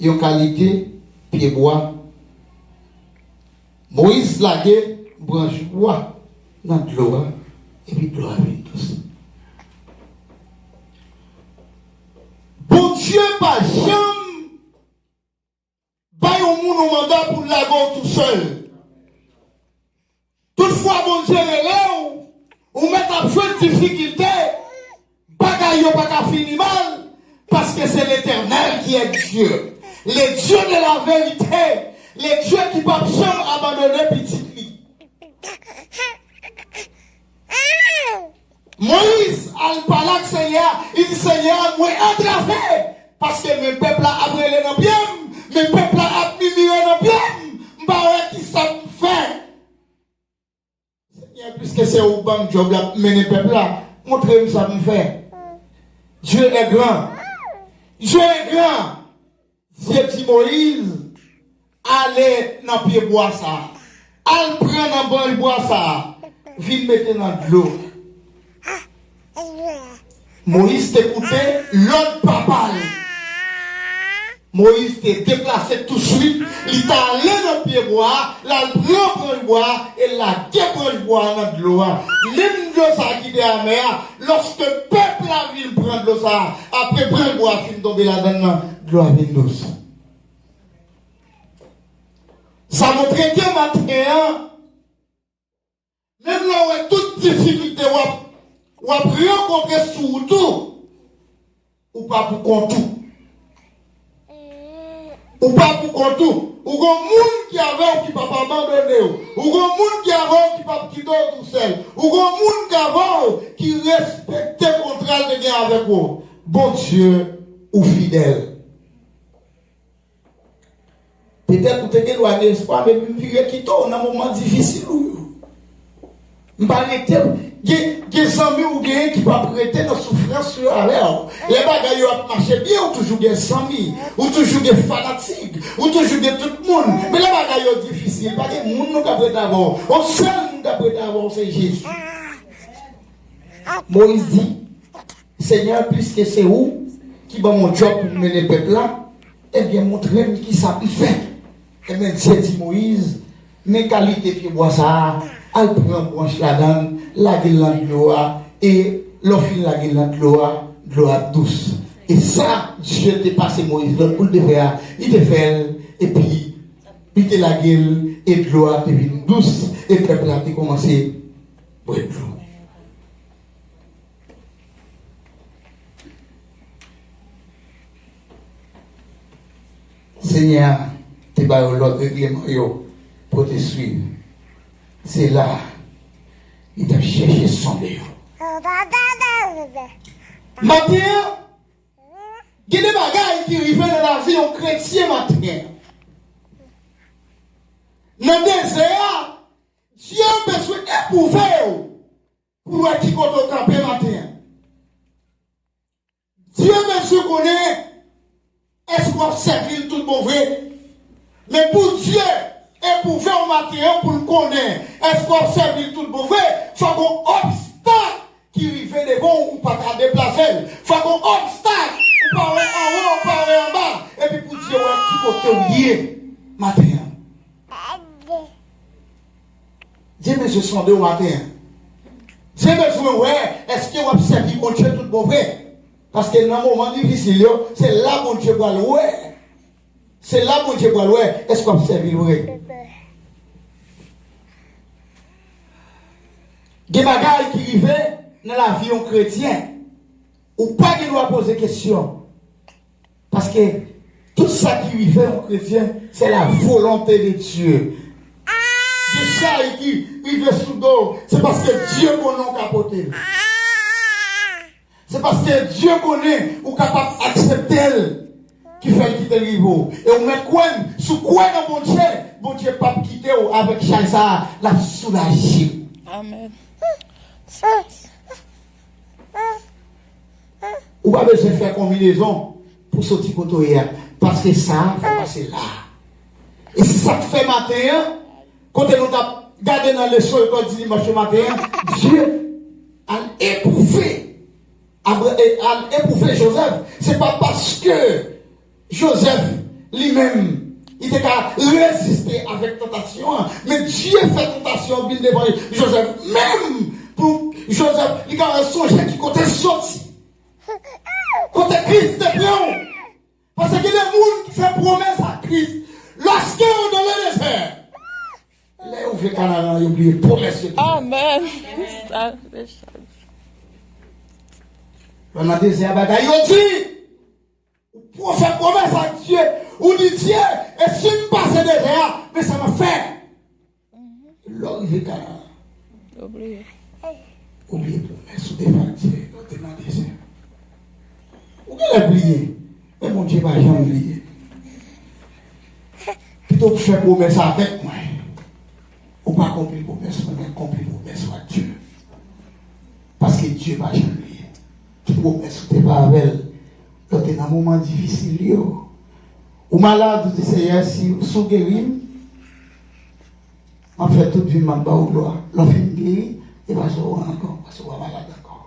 yon kalite pyebwa. Moyiz lage branch bwa nan dlo a, epi dlo a vin dous. Bondye pa janm bay yon moun yon manda pou l lage w tousèl. Tout fwa Bondye rele w, ou mèt ap jwenn difikilte, bagay yo pa ka fini mal, paske se Letènèl ki è Dye, le Dieu de la vérité, le Dieu ki p ap janm abandone pitit li. Moyiz al pale ak Senyè a, li di, Senyè a, mwen antrave, paske men pèp la ap rele nan pye m, men pèp la ap mimire nan pye m, m pa wè ki sa pou m fè. Senyè, piske se ou k ban m djòb la pou mennen pèp la, montre m sa pou m fè. Dieu est grand. Dieu est grand. Dye di Moyiz, ale nan pye bwa sa a, al pran nan branch bwa sa a, vin mete nan dlo. Moyiz te koute lòd papa l. Moyiz te deplase touswit, li t ale nan pye bwa a, l al pran branch bwa a, e l lage branch bwa a nan dlo a. Menm dlo sa a ki te amè a, lòske pèp la vin pran dlo sa a, apre branch bwa a fin tonbe ladan l nan, dlo a vin dous. Sa montre ke maten an, menm lè w wè tout difikilte w ap, w ap rankontre sou wout ou, ou pa pou kont ou. Ou pa pou kont ou. Ou gon moun ki avè w ki p ap abandone w. Ou gon moun ki avè w ki p ap kite w tousèl. Ou gon moun ki avè w ki respekte kontra l te gen avèk ou. Bondye, ou fidèl. Petèt ou te gen dwa gen espwa, men m vin vire kite w nan moman difisil ou yo. M pa rete, gen, gen zanmi ou genyen ki p ap rete nan soufrans yo avè w. Lè bagay yo ap mache byen, ou toujou gen zanmi, ou toujou gen fanatik, ou toujou gen tout moun. Men lè bagay yo difisil, pa gen moun nou k ap rete avè w. Yon sèl moun k ap rete avè w, se Jezi. Moyiz di, Senyè, piske se ou ki ban m yon djòb pou m mennen pèp la, ebyen, montre m kisa pou m fè. Ebyen, Dye di Moyiz, men kalite pyebwa sa a, al pran branch ladan l, lage l nan dlo a, e lè w fin lage l nan dlo a, dlo a ap dous. E sa Dye te pase Moyiz lòd pou l te fè a, li te fè l, epi li te lage l, e dlo a te vin dous, e pèp la te kòmanse bwè dlo. Senyè a te ba yo lòd, regleman yo pou yo te swiv. Se la a li t ap chèche sonde yo. Maten an, gen de bagay ki rive nan lavi yon kretyen maten an. Nan dezè a, Dye bezwen epwouve w pou l wè ki kote w kanpe maten an. Dye bezwen konnen èske w ap sèvi l tout bon vre. Men pou Dye epwouve w maten an pou l konnen èske w ap sèvi l tout bon vre, fòk yon obstak ki rive devan w, ou pa ka deplase l. Fòk yon obstak, ou pa wè anwo, ou pa wè anba, epi pou Dye wè ki kote w ye maten an. Dye bezwen sonde w maten an. Dye bezwen wè èske w ap sèvi Bondye tout bon vre. Paske nan moman difisil yo, se la Bondye pral wè. Se la Bondye pral wè èske w ap sèvi l vre. Gen bagay ki rive nan lavi yon kretyen, ou pa gen dwa poze kesyon. Paske tout sa ki rive yon kretyen, se la volonte de Dye. Gen chay ki rive sou do w, se paske Dye konnen w ka pote l. Se paske Dye konnen ou kapab aksepte l ki fè l kite l rive w. E ou mèt kwè m, si w kwè nan Bondye, Bondye p ap kite w avèk chay sa a, l ap soulaje w. Amèn. Ou pa bezwen fè konbinezon pou soti kote w ye a. Paske sa a fè pase la. E se sa k fè maten an, kote nou t ap gade nan leson lekòl di dimanch yo maten an, Dye al epwouve, Abra- e, al epwouve Jozèf. Se pa paske Jozèf, li menm, li te ka reziste avèk tantasyon an. Men Dye fè tantasyon an vin devan Jozèf menm pou Jozèf, li ka sonje ki kote l soti. Kote Kris te pran w. Paske gen de moun ki fè pwomès a Kris. Lorsque on est dans le désert, lè yo vle Kanaran, yo bliye pwomès yo te fè. Amen. Sa, se chak. Lè w nan dezè a, bagay yo di. Ou fè pwomès ak Dye. Ou di, Dye, e si m pase dezè a, men sa m ap fè. Lè w rive Kanaran, ou bliye. Ou bliye pwomès ou te fè ak Dye lè w te nan dezè. Ou genlè bliye, men Bondye pa janm bliye. Pito w fè pwomès avèk mwen, ou pa konpli pwomès mwen, men konpli pwomès ou ak Dye. Paske Dye pa janm bliye ki pwomès ou te fè avè l lè w te nan moman difisil yo. Ou malad, ou di, Seyè, si, si w geri m, m ap fè tout vi m, m ap ba w glwa. Lè w fin geri, e pa sa w wè ankò, paske w pa malad ankò.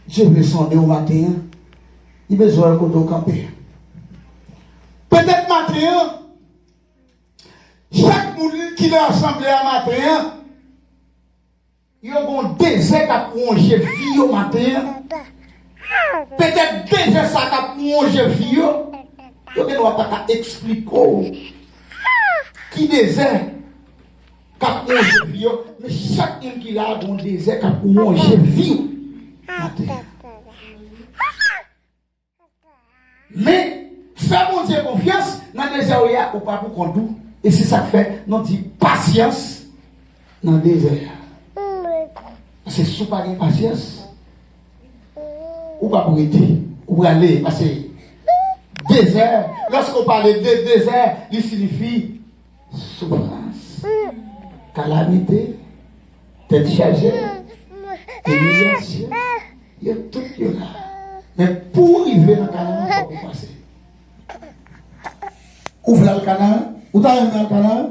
Dye vle sonde w maten an. Li bezwen wè kote w kanpe. Petèt maten an, chak moun ki nan asanble a maten an, yo gon dezè k ap wonje vi yo maten an. Petèt dezè sa k ap wonje vi yo, yo gendwa pa ka eksplike w ki dezè k ap wonje vi yo, men chak moun ki la a gon dezè k ap wonje vi w maten an. Men, fè Bondye konfyans, nan dezè w ye a, ou pa pou kont ou. E se sa k fè nou di pasyans nan dezè a. Paske si w pa gen pasyans, ou p ap rete. Ou prale, paske dezè, lòske w pale de dezè, li siyifi soufrans, kalamite, tèt chaje, imilyasyon, yo tout yo la. Men pou w rive nan Kanaran, fòk ou pase. Ou vle al Kanaran? Ou ta renmen al Kanaran?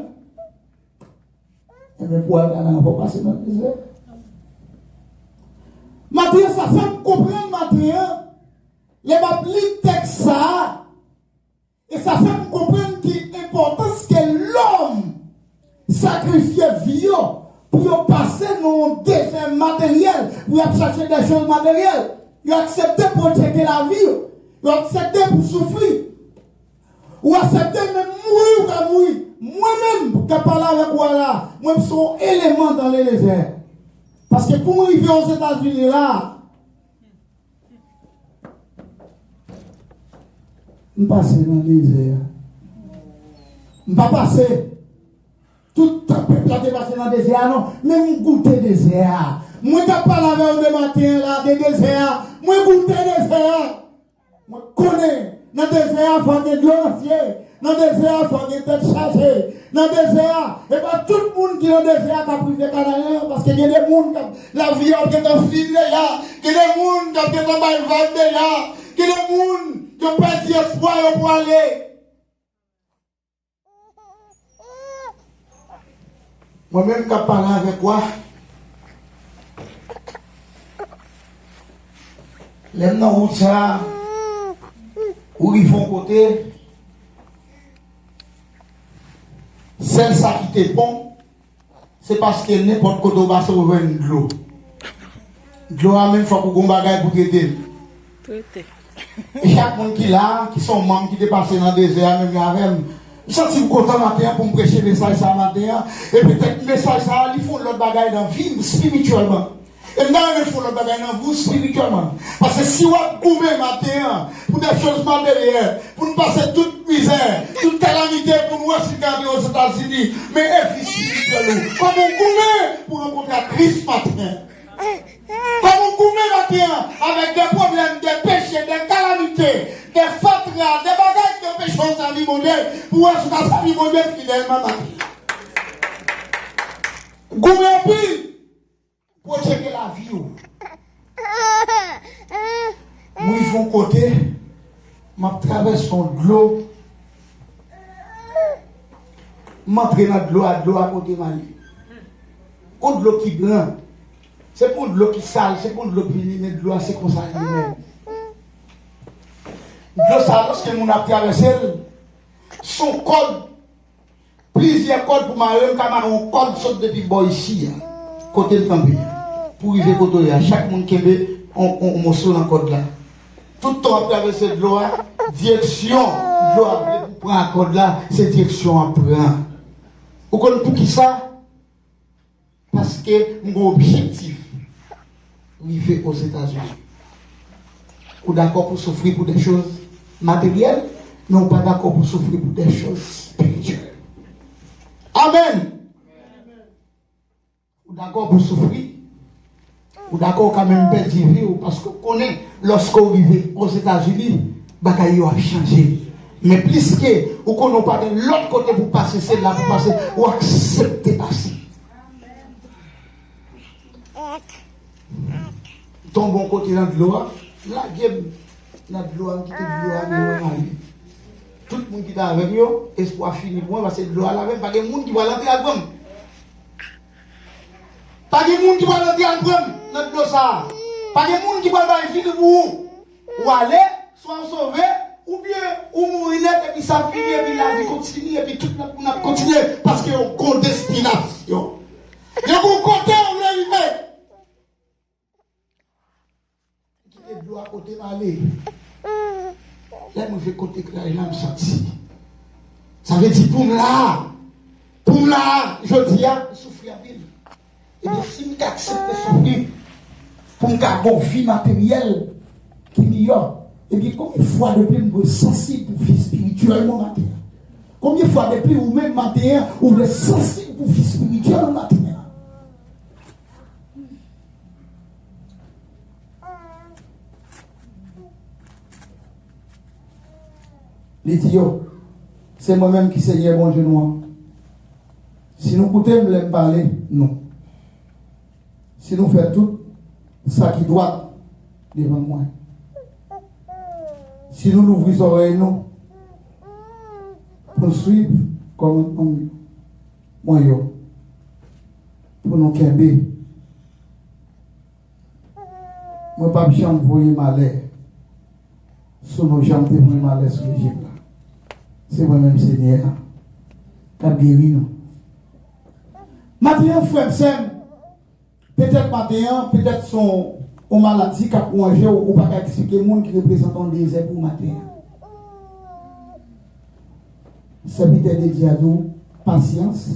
Ebyen, pou w al Kanaran, fò w pase nan dezè. Maten an, sa fè m konprann maten an, lè m ap li tèks sa a, e sa fè m konprann ki enpòtans ke lòm sakrifye vi yo pou yo pase nan yon dezè materyèl, pou y ap chache de choz materyèl. Yo aksepte pwotège lavi yo. Yo aksepte pou soufri. Ou aksepte menm mouri ou ka mouri. Mwen menm k ap pale avèk ou a la, mwen se yon eleman dans le désert. Paske pou m rive Ozetazini la, m pase nan dezè a. M pa pase. Tout tan pèp la te pase nan dezè a, non. Men m goute dezè a. Mwen k ap pale avè w de maten an la, de dezè a. Mwen goute dezè a. Mwen konnen, nan dezè a, fò gen dlo nan zye. Nan dezè a, fò gen tèt chaje. Nan dezè a, e pa tout moun ki nan dezè a k ap rive Kanaran, paske gen de moun k ap, lavi yo ap gentan fini deja. Gen de moun k ap gentan bay vag deja. Gen de moun, yo pèdi espwa yo pou ale. Mwen menm k ap pale avèk ou a, lè m nan wout sa a, ou rive yon kote, sèl sa ki te bon, se paske nenpòt kote w pase, ou jwenn dlo. Dlo a menm, fòk ou gon bagay pou trete l. Trete. E chak moun ki la, ki se yon manm ki te pase nan dezè a menm jan avè m, m santi m kontan maten an pou m preche mesaj sa a maten an. E petèt mesaj sa a, li fè yon lòt bagay nan vi m espirityèlman. E m ta renmen fè yon lòt bagay nan vi w espirityèlman. Paske si w ap goumen maten an pou de choz materyèl, pou n pase tout mizè, tout kalamite, pou n resi gade Ozetazini, men e vi espirityèl ou. Kòman w goumen pou w rankontre ak Kris maten an? Kòman w goumen maten an avèk de pwoblèm, de peche, de kalamite, de fatra, de bagay ki anpeche w sèvi Bondye? Pou wè si w ka sèvi Bondye fidèlman maten. Goumen anpil pou w tcheke lavi w. M rive yon kote, m ap travèse yon dlo. M antre nan dlo a, dlo a pote m ale. Yon dlo ki gran. Se pa yon dlo ki sal, se pa yon dlo ki vini, men dlo a se konsa li ye menm. Dlo sa, lòske moun ap travèse l, se yon kòd, plizyè kòd pou mare, m ka mare yon kòd sot depi bò isi a, kote m kanpe a, pou rive kote w ye a. Chak moun kenbe yon, yon, yon moso nan kòd la. Tout tan w ap travèse dlo a, direksyon dlo a vle pou pran ak kòd la, se direksyon w ap pran. Ou konn poukisa? Paske m gen objektif rive Ozetazini. Ou dakò pou soufri pou de choz materyèl, men ou pa dakò pou soufri pou de choz espirityèl. Amèn! Ou dakò pou soufri? Ou dakò ou ka menm pèdi vi w paske w konnen lòske w rive Ozetazini, bagay yo ap chanje. Men pliske ou konnen w pa gen lòt kote pou pase, se la pou pase, ou aksepte pase. Tonbe yon kote nan dlo a, lage m nan dlo a, m kite dlo a mennen m ale. Tout moun ki t avè m yo, espwa fini pou mwen, paske dlo a lave m, pa gen moun ki pral antre al pran m. Pa gen moun ki pral antre al pran m nan dlo sa a. Pa gen moun ki pral bay vi li pou ou. Ou ale, swa ou sove, oubyen ou mouri nèt, epi sa fini, epi lavi kontinye, epi tout lòt moun ap kontinye, paske yo gon destinasyon. Yo gon kote yo vle rive. M kite dlo a pote m ale. Lè m rive kote klèch la, m santi. Sa vle di pou m la a, pou m la a, jodi a, m soufri anpil. Ebyen, si m ka aksepte soufri pou m ka gen yon vi materyèl ki miyò, ebyen, konbyen fwa de plis m dwe sansib pou vi espirityèl mwen maten an? Konbyen fwa de plis ou menm maten an, ou dwe sansib pou vi espirityèl ou maten an? Li di yo, se mwen menm ki Senyè Bondye nou an. Si nou koute m lè m pale nou, si nou fè tout sa ki dwat devan mwen, si nou louvri zòrèy nou pou n swiv kòmandman mwen yo, pou nou kenbe. Mwen p ap janm voye malè sou nou jan m te voye malè sou Lejip la. Se mwen menm Senyè a k ap geri nou. Maten an, frè m, sè m, petèt maten an, petèt se yon, yon maladi k ap wonje w, ou pa ka eksplike moun ki reprezante yon dezè pou w maten an. Sèvitè de Dye a di w, pasyans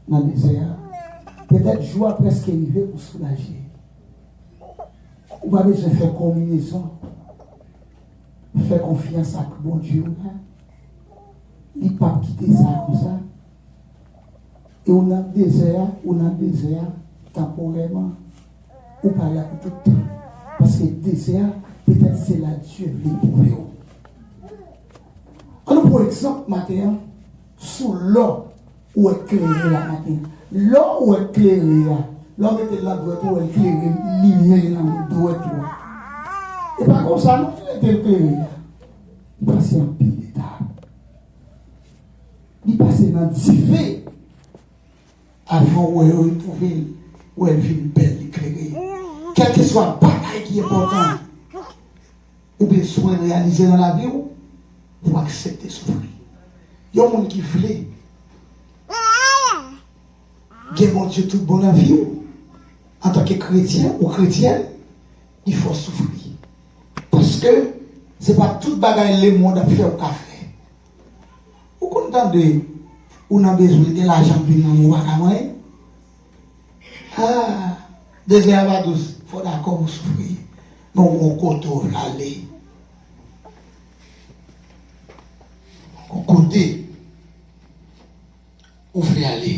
nan dezè a. Petèt jou a prèske rive pou soulaje. Ou pa bezwen fè konbinezon. Fè konfyans ak Bondye w la. Li p ap kite sa konsa. E ou nan dezè a, ou nan dezè a tanporèman. Ou pa la pou tout tan. Paske dezè a, petèt se la Dye vle pwouve w. Ann pran egzanp maten an, sou lò ou wè klere la maten an. Lò ou wè klere a, lè w mete l nan dwèt ou, w wè l klere, limen nan dwèt ou a. E pa konsa non, li rete l klere a. Li pase anpil etap. Li pase nan dife. Avan w wè yo retwouve l, w wè l vin bèl, li klere. Kèlkeswa bagay ki enpòtan ou bezwen reyalize nan lavi w, fò w aksepte soufri. Yon moun ki vle gen Bondye tout bon nan vi w, antanke kretyen ou kretyèn, li fò w soufri. Paske se pa tout bagay lemonn ap fè ou ka fè. Ou konn tande, ou nan bezwen, gen lajan k vin nan men w, ou pa ka manyen. Ah, dezè a pa dous, fò w dakò pou soufri. Men w gon kote w vle ale. W gon kote ou vle ale.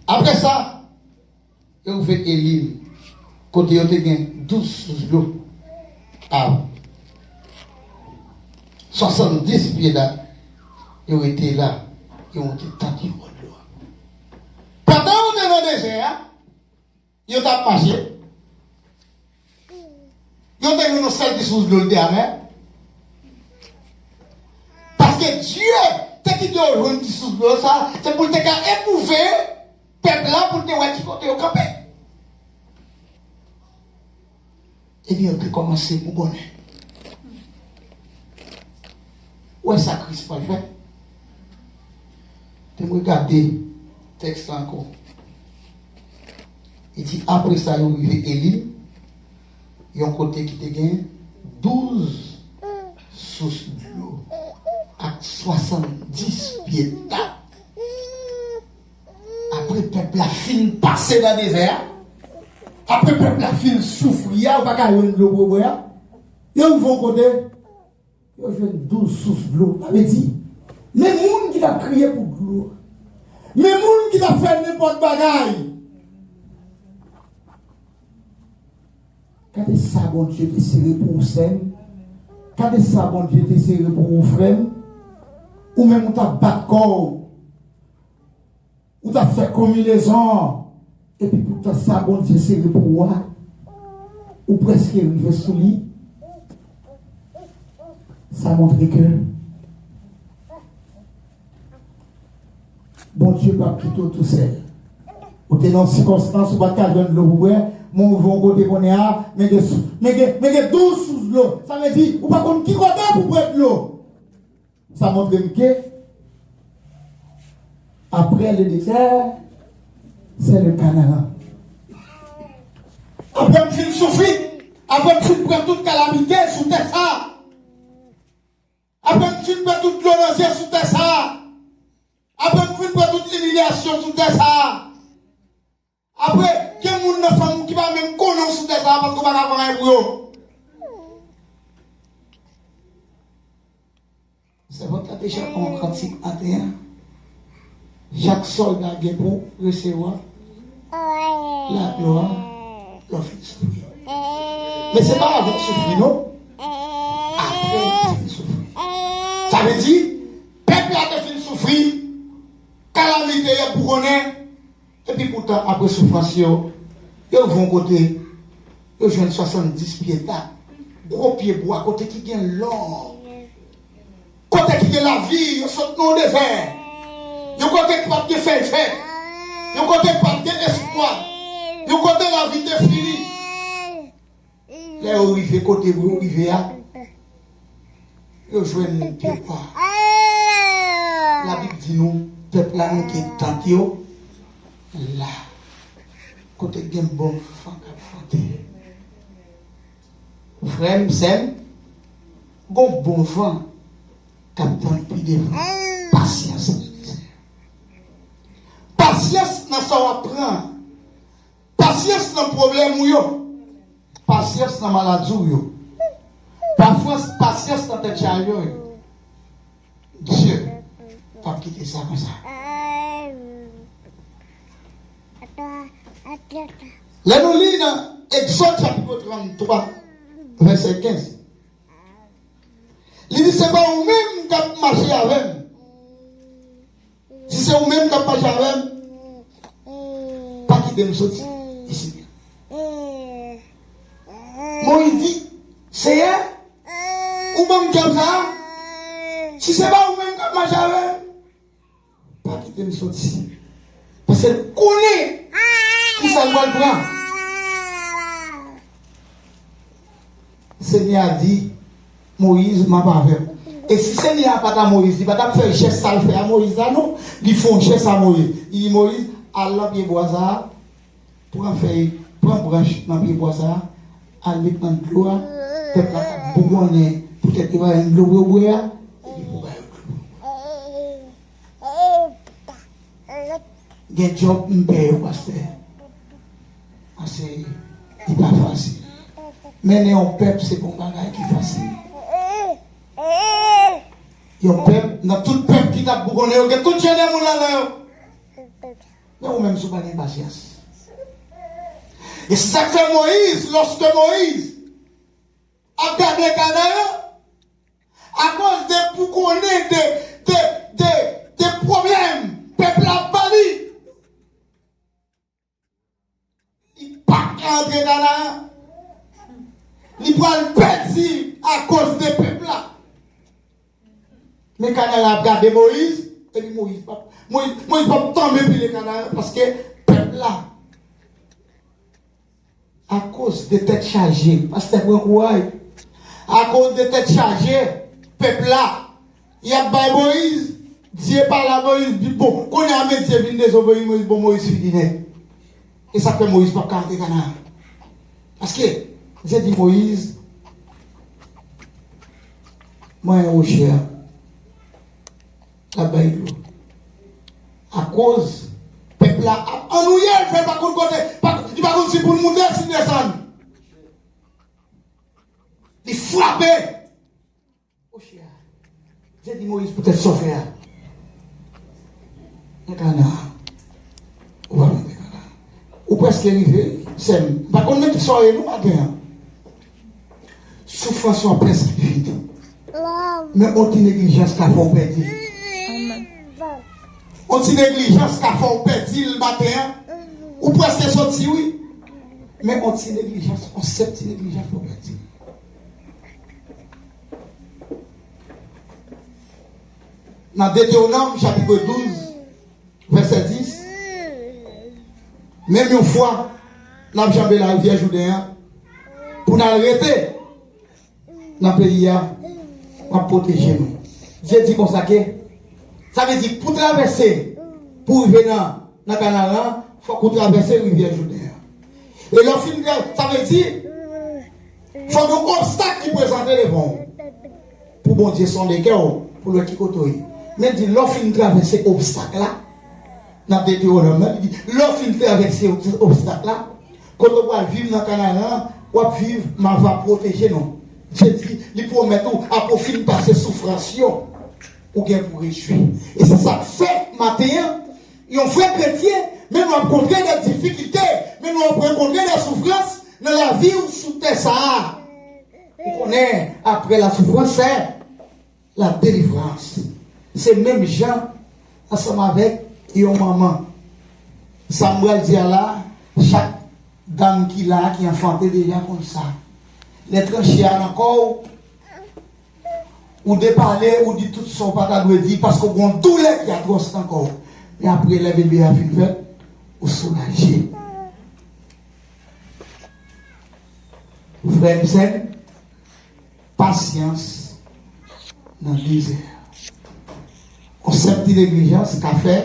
Apre sa, yo rive Elim, kote yo te gen douz sous dlo a swasanndis pye dat. Yo rete la, yo monte tant yo bò dlo a. Pandan yo te nan dezè a, yo t ap mache, yo te jwenn yon sèl ti sous dlo, l te amè. Paske Dye te kite yo jwenn ti sous dlo sa, se pou l te ka epwouve pèp la, pou l te wè ki kote yo kanpe. Epi yo te kòmanse bougonnen. Ou wè sa Kris pral fè? Te mwen gade tèks la ankò. Li di, apre sa, yo rive Elim, yon kote ki te gen douz sous dlo ak swasanndis pye tab. Apre pèp la fin pase nan dezè a, apre pèp la fin soufri a, yo pa ka jwenn dlo pou yo bwè a, yo rive yon kote, yo jwenn douz sous dlo. Sa vle di, men moun ki t ap kriye pou dlo, men moun ki t ap fè nenpòt bagay. Gade sa Bondye te sere pou ou, sè m. Gade sa Bondye te sere pou ou, frè m. Ou menm, ou t ap bat kò w. Ou t ap fè konminezon. Epi poutan, sa Bondye sere pou ou a, ou prèske rive sou li. Sa montre ke Bondye p ap kite w tousèl. Ou te nan yon sikonstans, ou pa t ka jwenn dlo pou bwè, men w rive yon kote kounye a, men gen sou-, men gen, men gen douz sous dlo. Sa vle di, ou pa konn ki kote pou bwè dlo. Sa montre m ke, après le désert, c'est le Canaan. Apre m fin soufri, apre m fin pran tout kalamite sou tè sa, apre m fin pran tout dlo nan zye sou tè sa, apre m fin pran tout imilyasyon sou tè sa, apre, gen moun nan fanmi w ki pa menm konnen w sou tè sa a paske w pa ka fè anyen pou yo. Sèvant la te chante yon kantik maten an. Chak sòlda gen pou resevwa laglwa lè w fin soufri. Men se pa avan w soufri, non. Apre w fin soufri. Sa vle di, pèp la te fin soufri, kalamite yo bougonnen, epi poutan, apre soufrans yo, yo rive yon kote, yo jwenn swasanndis pye tab, gwo pye bwa, kote ki gen lò, kote ki gen lavi, yo sot nan yon dezè, yon kote ki p ap gen fèy vèt, yon kote ki p ap gen espwa, yon kote lavi te fini. Lè yo rive kote pou yo rive a, yo jwenn pye bwa. Labib di nou, pèp la monte tant yo la, kote gen bon van k ap chante. Frè m, sè m, gon bon van k ap tann pi devan. Pasyans nan dezè. Pasyans nan sa w ap pran. Pasyans nan pwoblèm ou yo. Pasyans nan maladi w yo. Pafwans, pasyans nan tèt chaje w yo. Dye p ap kite sa konsa. Lè nou li nan Egzòd chapit tranntwa, vèsè kenz, li di, se pa ou menm k ap mache avè m. Si se ou menm k ap mache avè m, pa kite m soti isit. Moyiz di, Seyè, ou ban m djòb sa a? Si se pa ou menm k ap mache avè m, pa kite m soti. Paske l konnen kisa l pral pran. Senyè a di, Moyiz, m ap avè w. E si Senyè a pa t a Moyiz, li pa t ap fè jès sa l fè a Moyiz la, non. Li fè yon jès a Moyiz. Li di, Moyiz, al nan pye bwa sa a, pran fèy, pran branch nan pye bwa sa a, al met nan dlo a, pèp la k ap bougonnen, poutèt yo pa jwenn dlo pou yo bwè a, epi pou ba yo dlo pou yo bwè. Gen djòb m pè yo, pastè. Pase, li pa fasil. Mennen yon pèp, se pa yon bagay ki fasil. Yon pèp, nan tout pèp ki t ap bougonnen yo, gen tout jan de moun ladan yo. Men ou menm, si w pa gen pasyans. E se sa k fè Moyiz, lòske Moyiz ap gade Kanaran, akoz de bougonnen, de, de, de Pwoblèm, pèp la ap ba li. Li pa ka antre Kanaran. Li pral pèdi akoz de pèp la. Men Kanaran ap gade Moyiz, epi Moyiz p ap, Moyiz, Moyiz p ap tanmen pile Kanaran paske pèp la. Akoz de tèt chaje, pastè pran kouraj. Akoz de tèt chaje, pèp la, y ap bay Moyiz, Dye pale a Moyiz, di, bon, kounye a men Dye vin dezobeyi Moyiz, bon, Moyiz fini nèt. E sa fè Moyiz p ap ka antre Kanaran. Paske Dye di Moyiz, mwen wòchè a. L ap bay dlo. Akoz pèp la ap annwiye l, fè l pa konn kote, pa, li pa konn si pou l moute, si l desann. Li frape. Wòchè a. Dye di Moyiz, poutèt sa w fè a. Nan Kanaran. Ou pa mande Kanaran. Ou prèske rive, sè m. M pa konn nan ki sa w ye non maten an. Soufrans ou ap pèsevite. Men on ti neglijans ka fè w pèdi l. On ti neglijans ka fè w pèdi l maten an. Ou prèske soti, wi. Men on ti neglijans, on senp ti neglijans fè w pèdi l. Nan Detewonòm, chapit douz, vèsè dis, menm yon fwa, n ap janbe larivyè Jouden an, pou n al rete nan peyi a, m ap pwoteje nou. Dye di konsa ke, sa vle di, pou travèse, pou rive nan, nan Kanaran, fòk ou travèse rivyè Jouden an. E lè w fin, sa vle di, fòk yon obstak ki prezante devan w. Pou Bondye sonde kè w, pou l wè ki kote w ye. Men l di, lè w fin travèse obstak la, nan Detewonòm nan, li di, lè w fin travèse obstak la, kote w pral viv nan Kanaran, w ap viv, m a va pwoteje nou. Dye di, li pwomèt ou, apre w fin pase soufrans yo, ou gen pou rejwi. E se sa k fè, maten an, yon vrè kretyen, menm lè w ap kontre de difikilte, menm lè w ap rankontre de soufrans nan lavi w sou tè sa a, ou konnen, apre la soufrans, se la delivrans. Se menm jan ansanm avèk yon manman. Sa m pral di a la, chak dam ki la, ki anfante deja konn sa. Lè tranche a nan kò w, ou depale, ou di tout sa w pa ta dwe di, paske w gen yon doulè ki atwòs nan kò w. Men apre, lè bebe a fin fèt, ou soulaje. Frè m, sè m, pasyans nan dezè. On senp ti neglijans ka fè,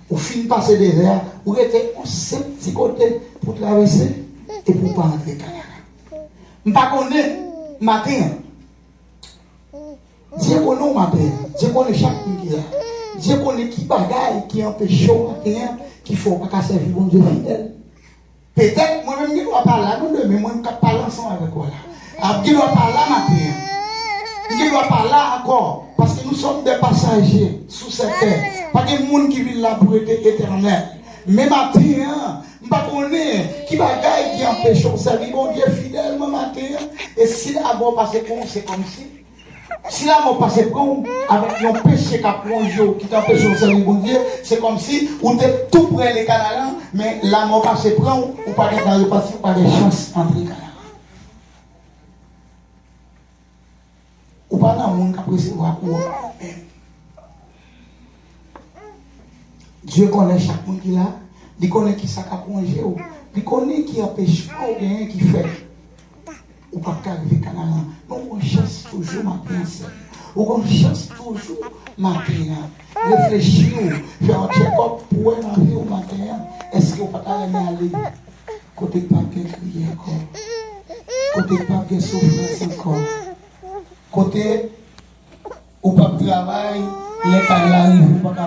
ou fin pase dezè a, ou rete on senp ti kote pou travèse, epi w pa antre Kanaran. M pa konnen, maten an, Dye konnen w maten an. Dye konnen chak moun ki la. Dye konnen ki bagay ki anpeche w maten an, ki fè w pa ka sèvi Bondye fidèl. Petèt, mwen menm, m gen dwa pa la, non, demen, mwen, m k ap pale ansanm avèk ou la. A, m gen dwa pa la maten an. M gen dwa pa la ankò, paske nous sommes des passagers sur cette terre. Pa gen moun ki vin la pou rete etènèl. Men maten an, m pa konnen ki bagay ki anpeche w sèvi Bondye fidèlman maten an. E si lamò pase pran w, se kòmsi Si lamò pase pran w avèk yon peche k ap wonje w, ki t anpeche w sèvi Bondye, se kòmsi ou te tou prè le Kanaran, men lamò pase pran w, ou pa gentan repati, ou pa gen chans antre Kanaran. Ou pa nan moun k ap resevwa kou an menm. Dye konnen chak moun ki la, li konnen ki sa k ap wonje w, li konnen ki anpechman w genyen ki fè ou p ap ka rive Kanaran. Men ou gon chans toujou maten an, sè m. Ou gon chans toujou maten an. Reflechi w, fè yon tchèkòp pou w wè nan vi w maten an, èske ou pa ta renmen ale kote k p ap gen kriye ankò, kote k p ap gen soufrans ankò, kote ou p ap travay, lè kay la rive, ou pa ka